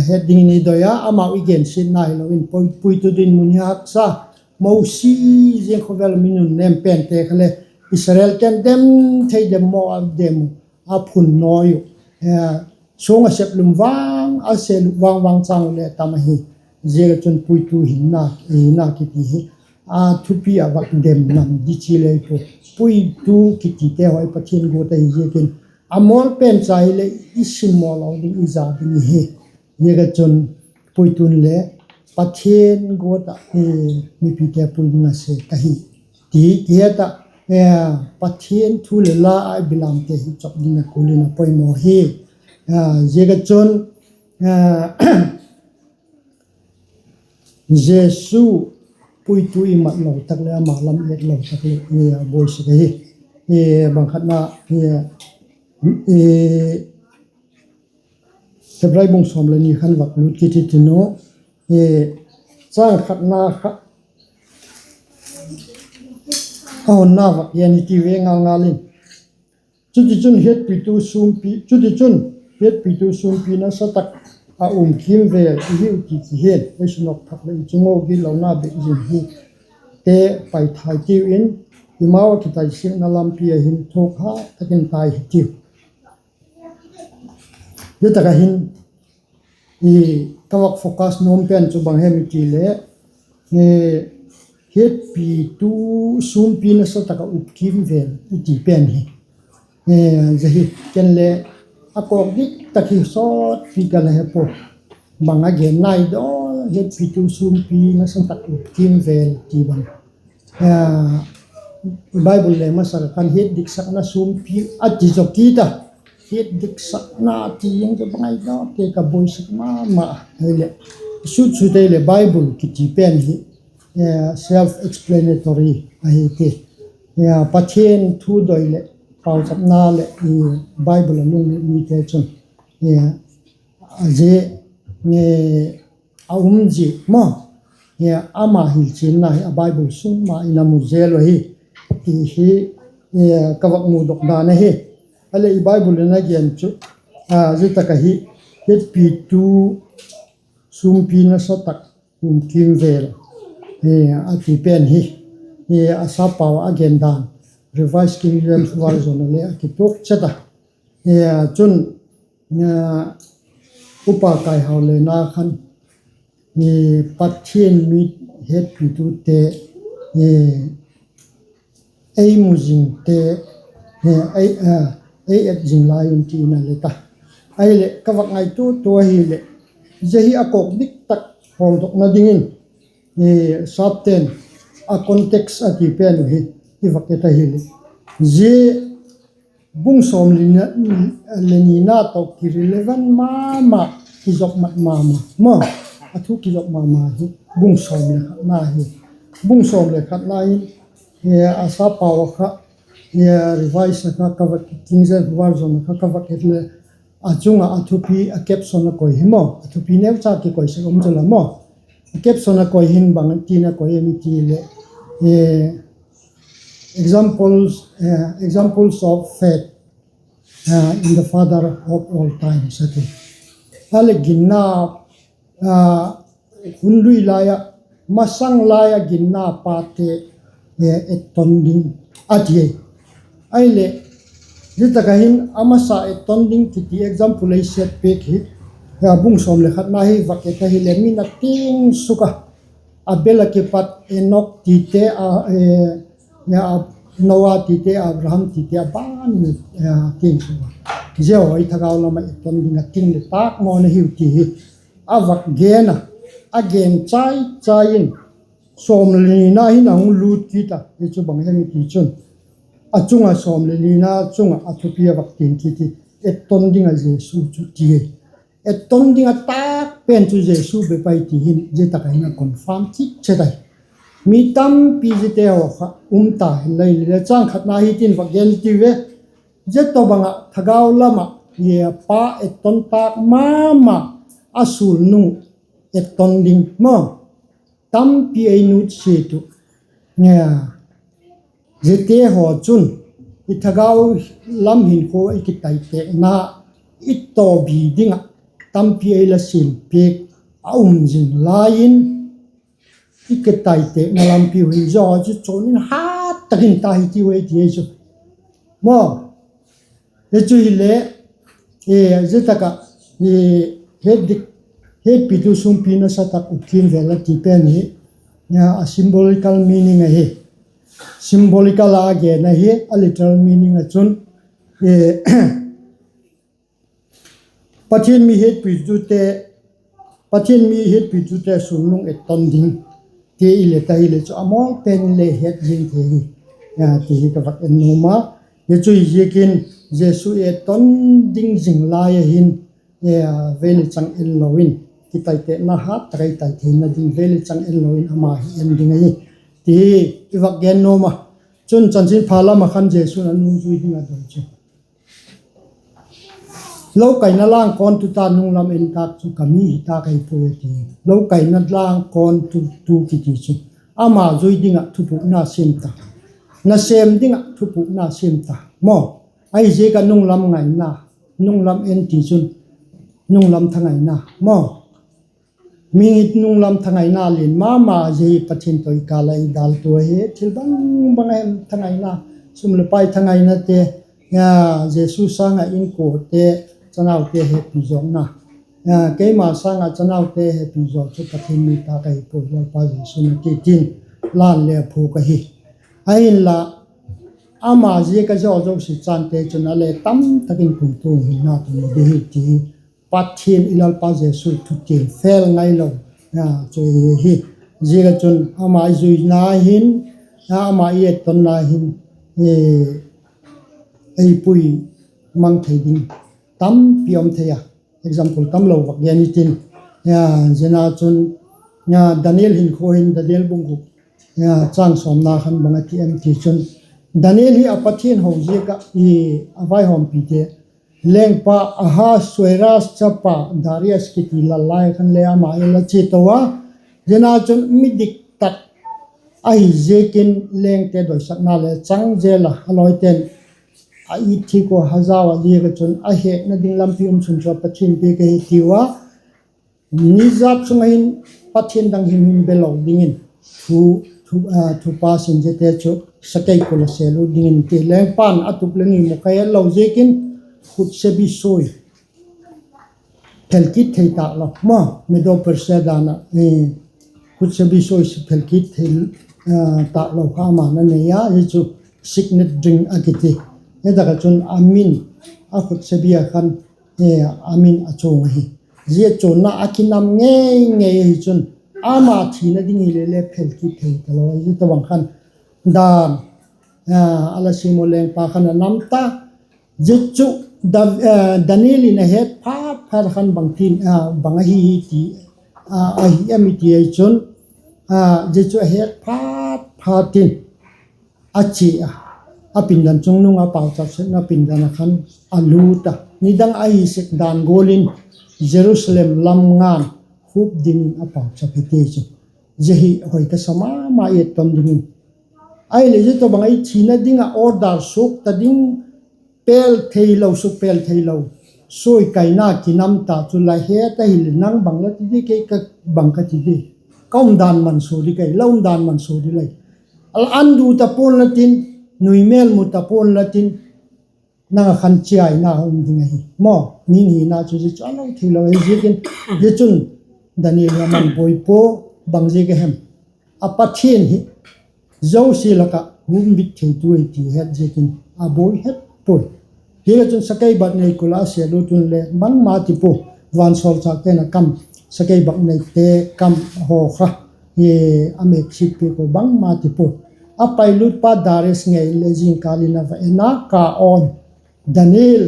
het dingin i doi a, amau i gensiatna hilo in, puitu dinmun hi a haksa. Mosi ziang khawvel mi nunnêm pente kha le Israelte'n dem thei dem maw a dem uh, a phun nawi uh, suang a sep lum vang, a se lup vang vang châng uh le tam ahi. Ziak ah chun puitu hinna, hinna kiti hi a thupi a vak dem ngam di chi le i pua. Puitu kitite haw i Pathian guat ahi ziakin, a mawl pen cha hileh i simmaw lo ding, i za ding ihi. Ziak ah chun puitun le Pathian guat ah mipite pui ding a se ka hi ti kihet ah, Pathian thu leh la ah i belamte hi chawp ding a kul in a poimaw hi. Ziak ah chun Jesu puitu i mat lo tak leh ama lam i et lo tak leh i buai sek ahi. Bang khatna, Hebrai bung sawm leh ni khan vak lut kit i tin u, châng khatna kha a honna vak gen i ti ve ngal ngal in. Chutichun, chutichun, hiatpitu sûmpi nasa tak ah um kîmvêl i hiu ti kihian ei sunok thak leh i chung ua gitlona bek zing hite paithai tiu in, i mau ah kitaisiakna lampi ah hin thuak ha tak in tai hitiu. Zia tak ah hin ka vak focus nuam pen chu bang hem i ti leh, hiatpitu sûmpi nasa tak ah um kîmvêl i ti pen hi. Zia hi ken le a kawk dik tak hi sawtpi ka la he pua. Bang a gen nai daw, hiatpitu sûmpi nasa tak um kîmvêl ti bang. Bible le masak ah khan hiat diksakna sûmpi a ti zaw kit a. Hiat diksakna ti ziang chu bang ai dawte ka buaisak ma ma. Hileh, sut sut ei leh Bible kiti pen hi self explanatory ahi ti. Pathian thu doi leh pauchapna leh Bible a lunglut mite chun a zia a um zia maw, ama hilchianna hi a Bible sung ma in a mu zel uh ahi ti hi ka vak mudok dan ahi. A leh i Bible in a gen chu, zia tak ahi, hiatpitu sûmpi nasa tak um kîmvêl a ti pen hi, a sappau ah a gen dan, Revised King James Version ah le a kituak chet a. Chun, Upa Kaihau lena khan, Pathian mi hetpitute, ei mu zingte, ei et zing lai un ti in a let a. Ahileh ka vak ngaitua tua ahileh, zia hi a kawk dik tak hawldokna dingin, sapte'n a context a ti pen uh hi i vak et ahileh, zia bung sawm leh nina tawh kirelevant ma ma, kizop mat ma ma maw, a thu kizop ma ma hi bung sawm le khatna hi. Bung sawm le khatna hi, a sappau ah kha, Revised ah kha ka vak, King James Version ah kha ka vak et leh, a chung ah a thupi, a caption a koi hi maw, a thupi neucha kikoi sek um chu la maw. A caption a koi hin bang tin a koi em i ti leh, examples, examples of faith in the Father of all times a ti. A leh ginna, hun lui lai ah, masang lai ah ginna pate etton ding a ti. Ahileh, zia tak ah hin a masa etton ding kiti example ei set piak hi, bung sawm le khatna hi vak et ahileh, mi na tingsuk a, Abel ah kipat Enok tite, Noa tite, Abraham tite a ban in tingsuk a, zia haw hi thagau lam ah etton ding a ting leh tâk maw na hiu ti hi a vak gen a, a gen chai chai in, sawm le nina hin a hung lût kit a, hi chu bang hem i ti chun, a chung ah sawm le nina chung ah a thupi a vak tiang kit hi, etton ding ah Jesu chu ti. Etton ding ah tâk pen chu Jesu bep ahi ti hin zia tak ah hin a confirm kit chet ahi. Mi tampi ziate haw kha um ta hen lai leh, châng khatna hi tin vak gen ti ve. Zia tawhbang ah thagau lam ah, pa etton tâk ma ma, a sul nung etton ding maw, tampi ei nutsiat uh. Ziate haw chun i thagau lam hinkhua i kitaitêkna, i tawbi ding ah tampi ei la siam piak a um zing lai in, i kitaitêkna lampi uh hin zia chu chuan in hat tak in ta hi tiu ei ti ei chu maw. Hi chu hile, zia tak ah hetpitu sûmpi nasa tak uh kîmvêl a ti pen hi a symbolical meaning ahi. Symbolical a a gen ahi, a literal meaning ah chun Pathian mi hetpitute, Pathian mi hetpitute sulnung etton ding ti i le ta hile chu a mawl pen in le het zing thei hi, ti hi ka vak en nuam a. Hi chu hi ziakin Jesu etton ding zing lai a hin vei le chang en lo in, kitaitêkna hat tak ei tai theina ding vei le chang en lo in ama hi en ding ahi ti i vak gen nuam a. Chun chanchinpha lam ah khan Jesu'n a nungzui ding a doi chu, Lo kaina lang kawn tu ta, nung lam en tâk chu ka mi hi tâk ahi puai, a ti. Lo kaina lang kawn tu, tu kiti chu ama zui ding ah thupukna siam ta, nasêm ding ah thupukna siam ta maw. Ahiziak ah nung lam ngaina, nung lam en ti chun nung lam thangaina maw. Mi nunglam thangaina lian ma ma zia hi Pathian tawh i kâl ah i daltua hi. Thil bang bang a hem thangaina, sum leh pai thangainate, Jesu sâng ah inkuante, chanaute hepi zawkna, keima sâng ah chanaute hepi zaw chu Pathian mi tâk ahi puai, Lalpa Jesu'n a ti tin, lan le a phuak ahi. Ahinla, ama ziak a zaw zosia chânte chun a le tamtak in kumtuang hinna tawh mu ding hi ti hi Pathian i Lalpa Jesu thutiam fel ngailo chu hi. Ziak ah chun ama i zuina hin, ama i ettonna hin ei pui mang thei ding tampi um thei a. Example tamlo vak gen i tin, zia ah chun Daniel hinkhua hin, Daniel bung guk, châng sawmna khan bang a ti em ti chun, Daniel hi a Pathian ho ziak ah a vaihawmpite, lengpa Ahasuerus chapa Darius kiti lal lai khan le ama i la chia to a. Zia ah chun midik tak ahi ziakin lengte doisakna le chang zel a, a lawite'n a it thik ua, a zau a ziak ah chun a hekna ding lampi um sun chu a Pathian piak ahi tiu a. Nizat sung ah hin pathian dang himhim belo dingin, thupha sin ziate chu sakei kul a sêl ut dingin ti, lengpa'n a tup le ngim uh ka het lo ziakin khutsebi suai phel kit thei tâk lo maw, Medo Persia dan ah khutsebi suai phel kit thei tâk lo kha ama'n a nei a, hi chu signet ring a kiti. Hi tak ah chun a min, a khutsebi ah khan a min a chuang ahi. Zia chuanna a kinam ngei ngei ahi chun, ama thina ding hile le phel kit thei talo ahi. Zia tawhbang khan dan a la siam uh, lengpa khan a nam ta. Zia chu Daniel in a het phat phat khan bang tin, bang ahi ti, ahi em i ti ahi chun, zia chu a het phat phat in a chia a, a pindan chungnung a pauchap sekna pindan ah khan a lût a, nidang ahi sek dan gual in Jerusalem lam nga'n khup dingin a pauchap hi ti chu. Zia hi hoi ka sa ma ma i etton dingin. Ahileh zia tawhbang i thina ding ah order suak ta ding, pêl theilo, sukpêl theilo, suai kaina kinam ta chu la het ahileh nang bang la ti di, kei ka bang ka ti di, ka umdan mansuak di, kei la umdan mansuak di lei. An du ta pua'n la tin, nui mêl mu ta pua'n la tin, nang ah khan chiaina um ding ahi maw. Mihing hina chu zia chu a lo theilo ahi ziakin, zia chun Daniel hi a man buai pua. Bang ziak a hem? A Pathian hi zosia lak ah humbit theitu ahi ti het ziakin a buai het puai. Hi le chun sakei bâknei kul ah a sêl ut un le bangma ti pua. Vansawlchâkte'n a kam, sakei bâkneite kam haw kha a mêk sit piak ua, bangma ti pua. A pailutpa Darius ngei le zingkâl in a va en a, Ka awn Daniel,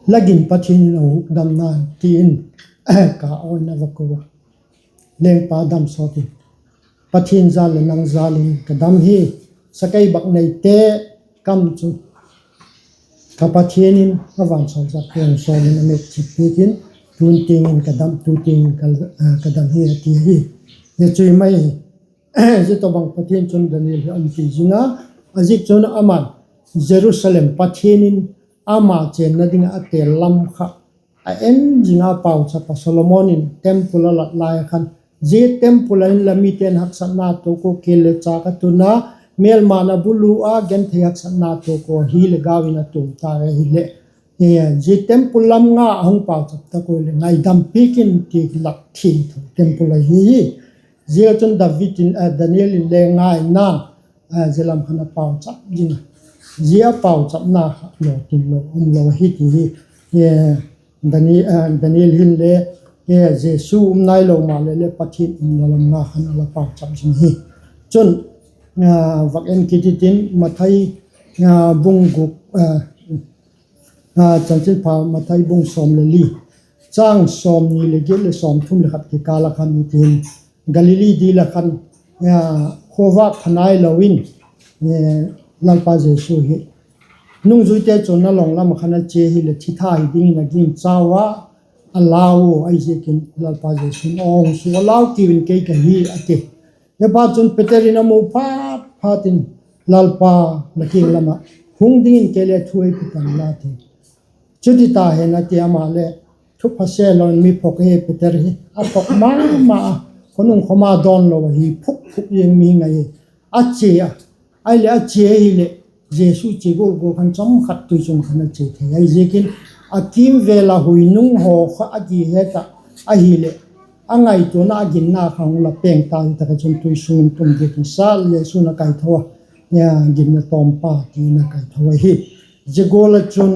la gin Pathian in a hukdam na, ti in Ka awn in a va ko a. Lengpa, dam sawt in, Pathian jâl leh nang jâl in ka dam hi. Sakei bâkneite kam chu, ka Pathian in a vansawlchâk pen sawm in a mêt chit piak in, tun tiang in ka dam, tu tiang in ka, ka dam hi a ti hi. Zia chu i mai hi. Zia tawhbang Pathian chun Daniel hi a umpi zing a, a ziak chun aman Jerusalem Pathian in ama chênna ding ah a têl lam kha a en zing a, a pauchap a. Solomon in temple a lat lai a khan, zia temple a inla mite'n haksatna tuak ua, kial leh châk a tun a, mêlma'n a bulu a, genthei haksatna tuak ua, hi leh gau in a tuam ta ahileh, zia temple lam nga a hung pauchap tak ua leh ngaidam piak in ti lak thiangtho temple ahi. Zia chun David in, Daniel in le ngaina, zia lam khan a pauchap zing a. Zia a pauchapna kha lawtin lo um lo ahi ti hi, Daniel hin le, Jesu um nailo maleh le Pathian umna lam nga khan a la pauchap zing hi. Chun, vak en kit i tin, Mathai bung guk, Chanchinpha Mathai bung sawm leh li, châng sawmni leh giat leh sawmthum leh khat kikâl ah khan hitin, Galili dil ah khan, khuavâk pha nailo in, Lalpa Jesu hi nungzuite chun a long lam ah khan a chia hileh thitha hi dingin a gingchau a, a lau u, ahiziakin Lalpa Jesu'n, Aw, hung suk a, lau kiu in, kei ka hi, a ti. Zia phat chun Peter in a mu phat phat in, Lalpa, la kiang lam ah hung dingin kei le thu ei pe tan la, a ti. Chuti ta hen, a ti. Ama le thu pha se lo in mi phok hi Peter hi, a phok ma ma a, khonung khoma dawn lo ahi, phuk phuk ziang mi ngai hi. A chia a, ahileh a chia ahileh, Jesu chia gual gual khan chawm khat tui chung khan a chia thei ahi ziakin, a kîmvêl ah hui nung haw kha a kihet ah, ahileh a ngaituana, a ginna kha hung la peng ta, zia tak ah chun tui sung in tum diak hi, Sal, Jesu'n a kaitho a, ginna tawmpa, ti'n a kaitho ahi. Zia gual ah chun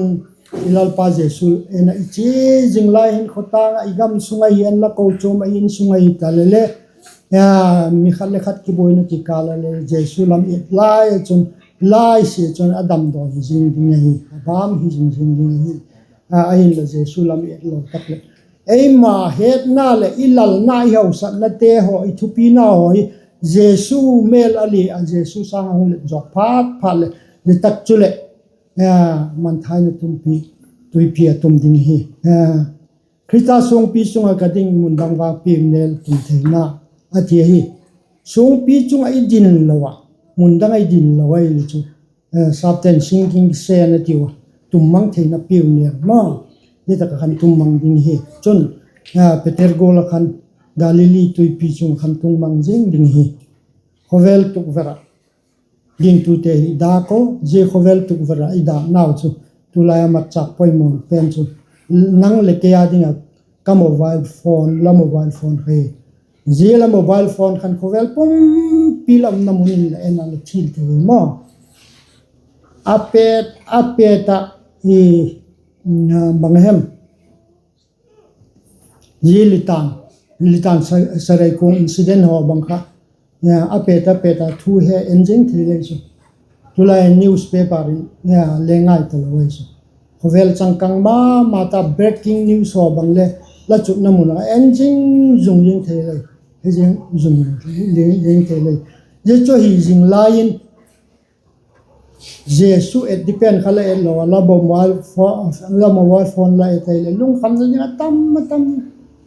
i Lalpa Jesu en ah i chia zing lai hin, khawtâng ah, i gam sung ahi, en la, kochuam ah, i insung ahi ta leh le, mi khat leh khat kibuaina kikâl ah le Jesu lam et lai ah chun, lai sia chun a damdawi hi zing ding ahi, a bam hi zing zing ding ahi. Ahinla Jesu lam i et lo tak leh, eima hetna leh i lalna, i hausaknate haw, i thupina haw hi Jesu mêl a lia, Jesu sâng ah hung let zawk phat phat leh, zia tak chuleh manthaina tumpi, tuipi a tum ding hi. Khrista suangpi chung ah ka ding, mun dang vang piu nêl tum theina, a ti ahi. Suangpi chung ah i din lo ah, mun dang ah i din lo ahile chu, sapte'n sinking sand a tiu a, tum mang theina piu nêl ma, zia tak ah khan tum mang ding hi. Chun, Peter gual ah khan, Galili tuipi chung ah khan tum mang zing ding hi. Khawvel tukver ah gingtute hi i dâk u, zia khawvel tukver ah i dâknau chu, tulai a matchâk poimaw pen chu, nang leh kei â ding ah ka mobile phone, la mobile phone kha hi. Zia la mobile phone khan khawvel pumpi lam na mun in la en a, la thil thei hi maw. A pet, a pet ah, bang hem, zia Litang, Litang Sareikuang incident haw bang kha, a pet a pet a thu he en zing thei lei chu. Tulai newspaper in le ngai talo ahi chu. Khawvel changkang ma ma ta breaking news haw bang le la chutna mun ah en zing zung zing thei lei, he zing zung zing thei lei. Zia chu hi zing lai in Jesu et ding pen kha la et lo a, la mobile phone la et ahileh lungkhamna ding a tam a tam.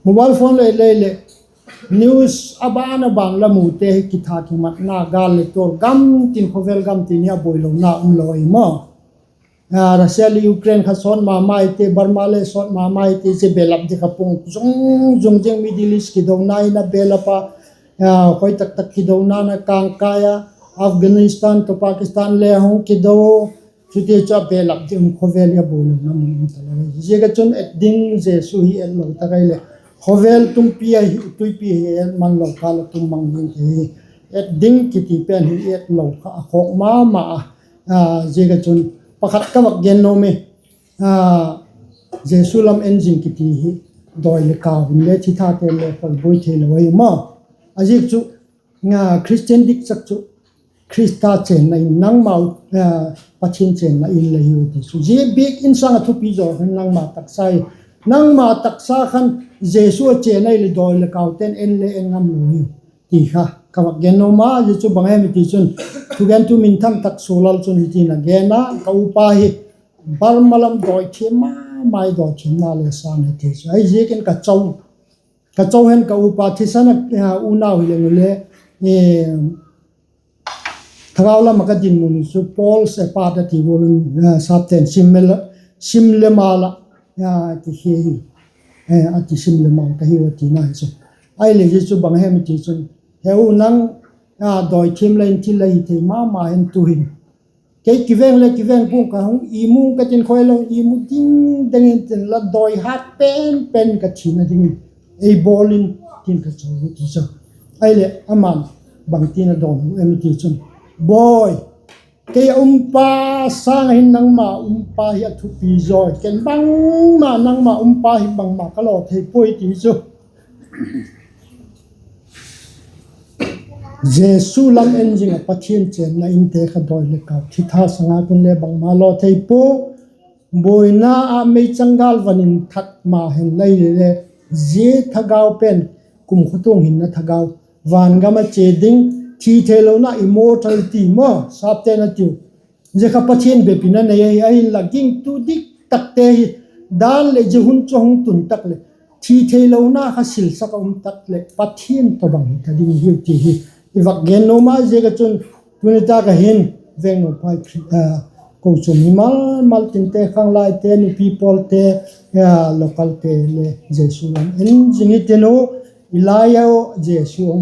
Mobile phone la et lei leh news a ban a ban la mute hi kitha kimatna, gâl leh tual gam tin, khawvel gam tin hi a buailona um lo ahi maw. Russia leh Ukraine kha sawt ma mai te, Burma le sawt ma mai te, zia belap ding kha pung zung zung zing, Middle East kidona in a belap a, khoi tak tak kidona na kângkai a, Afghanistan tawh Pakistan le hung kido, chuti chu a belap ding um, khawvel hi a buailona mun um talo ahi. Ziak a chun et ding Jesu hi et lo tak ahileh, khawvel tumpi ahi, tuipi hi et man lo kâl a tum mang ding hi. Et ding kiti pen hi et lo kha a khawk ma ma a. Ziak a chun pakhat ka vak gen nuam e, Jesu lam en zing kiti hi dawi leh kau in le thithate'n le pawibuai theilo ahi maw. A ziak chu, Christian dikchak chu Khrista chênna in, nangmau Pathian chênna in la hiu ti chu. Zia biak in sâng ah thupi zaw hin nangma taksa hi, nangma taksa khan Jesu a chên ahileh dawi leh kaute'n en le en ngam lo hiu ti kha Ka vak gen nuam a, zia chu bang hem i ti chun, thugentu minthang tak Sualal chun hitin a gen a, ka upa hi Burma lam dawithiam ma ma, dawithiamna le sâng hi ti chu. Ahiziakin ka chau, ka chau hen ka upa thisan a, unau hileng ule, thagau lam ah ka dinmun chu Paul's Apart a ti gual in, sapte'n sim le mal ah, ti hi, a ti sim le mal ka hiu a tina hi chu. Ahileh zia chu bang hem i ti chun, he u nang, dawithiam la in thil la hi thei ma ma hen tu'hin. Kei kiveng le kiveng pua'ng ka hung imu ka tin khoi lo imu ding deng in tin la dawi hat pen pen ka thina dingin ei bawl in tin ka chau ti chu. Ahileh aman bangtin a dawn u em i ti chun, Bawi, kei a umpa sâng ah hin nangma umpa hi a thupi zawi, ken bangma nangma umpa hi bangma ka law thei puai ti chu. Jesu lam en zing ah Pathian chênna inte kha dawi le kau, thi tha sâng ah kinle bangma law thei pua. Buaina ah meichang gâl van in that ma hen lai le le, zia thagau pen, kumtuang hinna thagau, vangam a chia ding, thi theilona immortality maw sapte'n a tiu. Zia kha Pathian bep in a nei ahi, ahinla gingtu dik takte hi, dan leh zia hun chu hung tun tak leh, thi theilona kha silsak a um tak leh Pathian tawhbang hi ta ding hiu ti hi i vak gen nuam a. Ziak ah chun tuni tâk ah hin Vengnuamphai kochuam hi mal mal tinte, khanglaite, nupi pawlte, localte le Jesu lam en zing hi tin u. I lai a Jesu a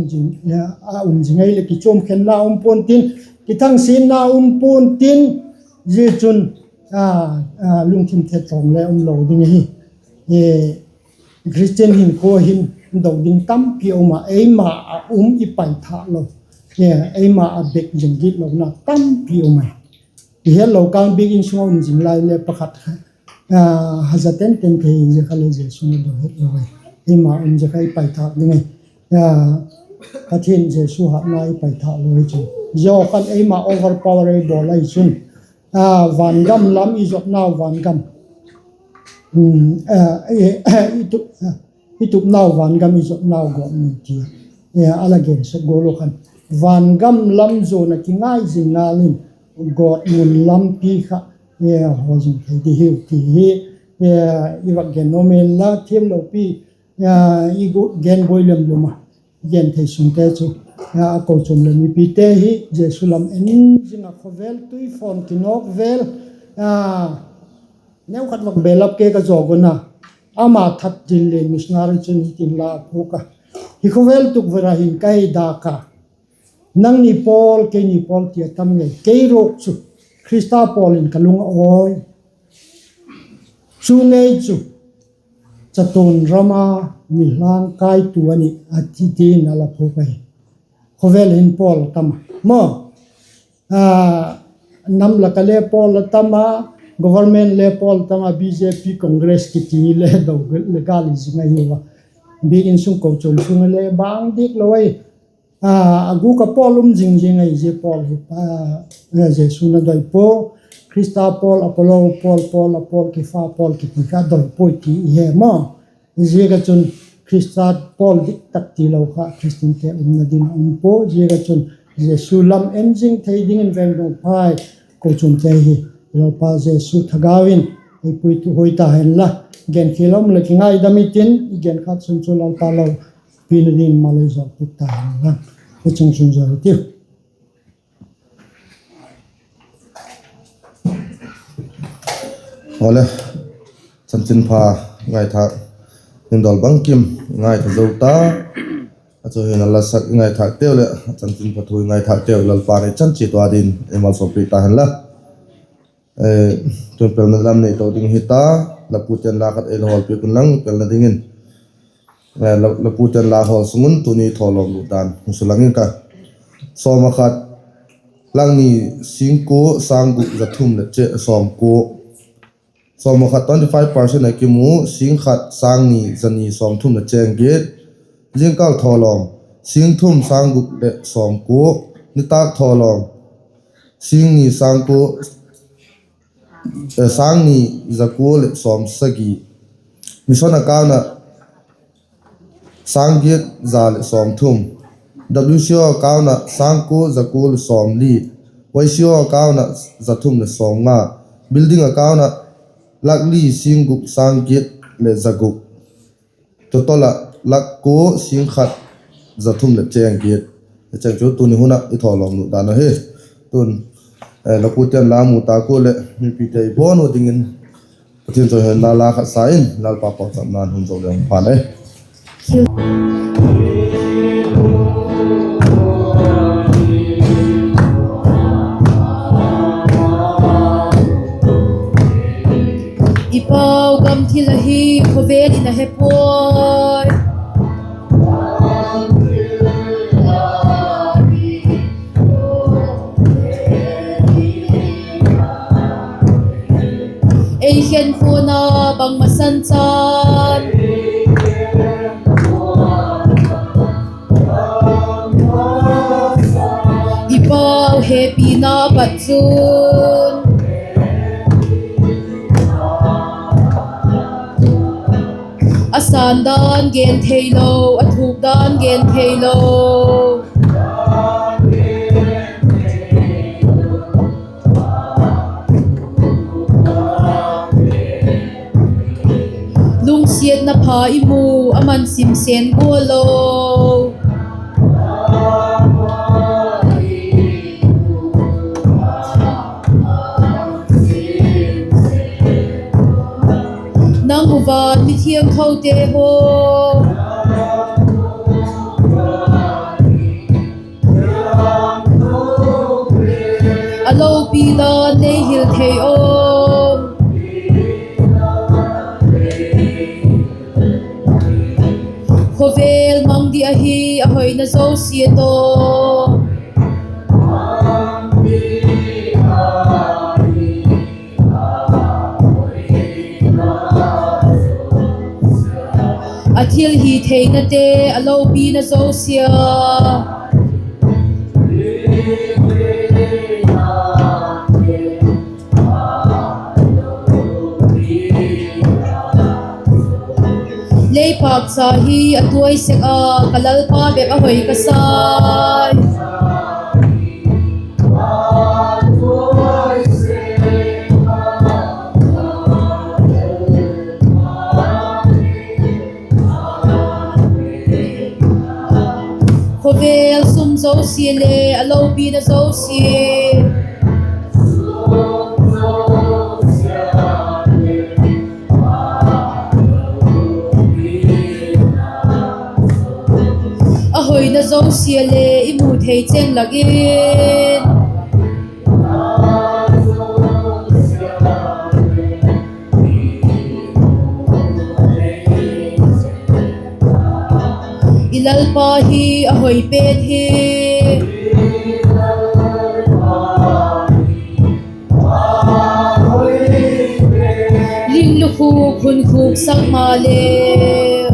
um zing ahileh kichuamkhenna um pua'n tin, kithangsiatna um pua'n tin, zia chun lungthim thetawm le um lo ding ahi. Christian hinkhua hin do ding tampi a um a, eima a um i paithâk lo, eima a bek zing gitlona tampi um ahi. I hetlo kâng, biakin sung ah um zing lai le pakhat kha haza ten ten thei, zia kha le Jesu'n a do het lo ahi. Eima um zia kha i paithâk ding ahi. Pathian Jesu hatna i paithâk lo hi chu, zia khan eima overpower ei bawl ahi chun, vangam lam i zotnau vangam, i tupnau vangam i zotnau gawtmun ti a la gen sek gual u khan, vangam lam zuan ah kingai zing ngal in, gawtmun lampi kha haw zing thei di hiu ti hi i vak gen nuam inla, thiamlopi i gen buai lem lum a, gen thei sungte chu, a kochuam leh mipite hi Jesu lam en zing ah khawvel tuifawn kinawk vel, neukhat vak belap ke ka zawk un a, ama that ding le missionary chun hitin la phuak a, hi khawvel tukvera hin ka hei dâk a, nangni pawl keini pawl ti a tam ngei, kei ruok chu Khrista pawl in ka lung a awi, chu ngei chu chatuan ram a mi hlâng kaitu a nih, a ti tin a la phuak ahi. Khawvel hin pawl a tam a maw, nam lak ah le pawl a tam a, government le pawl a tam a, BJP, Congress kiti le do le gâl i zing ahiu a, biakin sung kochuam sung a le bang diak lo ahi. A gûk ah pawl um zing zing ahi, zia pawl hi Jesu'n a doi pua. Khrista pawl, Apollo pawl, pawl a pawl, Kepha pawl kiti kha doi puai ti i he maw. Ziak ah chun Khrista pawl dik tak tilo kha Khristiante umna ding a um pua. Ziak ah chun Jesu lam en zing thei dingin Vengnuamphai kochuamte hi Lalpa Jesu thagau in ei puitu huai ta hen la, genkhial um leh kingaidam i tin, i genkhat sun chu Lalpa lo pina dingin malei zawlpuk ta hen la, i chungchâng zaw i tiu. Awle, chanchinpha ngaitha ding dawl bangkim ngaitha zo ta. A chu hin a lasak i ngaithâkteu leh chanchinpha thu i ngaithâkteu Lalpa'n ei chan chiat ua dingin ei malsawmpiak ta hen la. Tun pelna lam nei to ding hi ta, la pute'n la khat ei la hawlpiak un lang pelna dingin. La pute'n la hawl sung un tuni thawlawm lut dan hung sulang ing ka. Sawm ah khat, lak ni sîng kua sâng guk za thum leh sawm kua. Sawm ah khat twenty five percent a kimu, sîng khat sâng ni za ni sawmthum leh chêng giat. Zingkal thawlawm, sîng thum sâng guk leh sawm kua. Nitâk thawlawm, sîng ni sâng kua, sâng ni za kua leh sawmsagi. Mission account ah sâng giat za leh sawmthum. W C O account ah sâng kua za kua le sawmli, Y C O account ah za thum leh sawmnga, building account ah lak li sîng guk sâng giat leh za guk, total ah lak kua sîng khat za thum leh chêng giat. Chêng chu tuni hun ah i thawlawm lut dan ahi. Tun, la kute'n la mu ta kua leh mipite i bawn u dingin Pathian chawihoina la khat sa in Lalpa pauchapna'n hun zo leng phan e. I pau gam thil ahi, khawvel in a he puai. Ei khenkhawna bangma san chan, i pau hepina pat chun a sân dan gen theilo, a thuk dan gen theilo. Lungsiatna pha i mu, a man sim sen gual lo. Nang u van mithiangthote haw, a lopi dan nei hil thei aw. Khawvel mang di ahi, a hoina zosia tawh a thilhitheina te, a lopina zosia. Lei pâkcha hi a tuai sek a, ka Lalpa bep a hoi ka sai. Khawvel sum zosia le a lopina zosia. A hoina zosia le i mu thei cheng lak in. I Lalpa hi a hoi pen hi. Ling lukhuk hun khuksak maleh.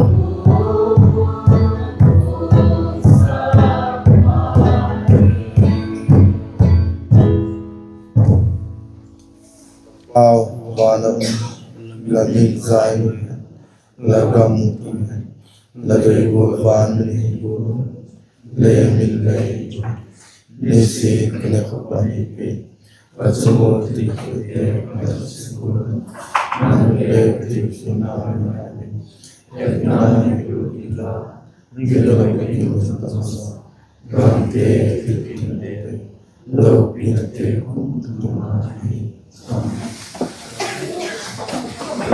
Pau, van a um, la min za in, la gam um, la dei gual van min hi gual, lei min lei, nisin ka ne khop ahi pi, ka chung ua ti khute ka si gual, nang le ti khina na, etna ni gual ila, gilo ka ti gual ta sa, gam te ti khina te, lopina te kum tuma hi. Amen.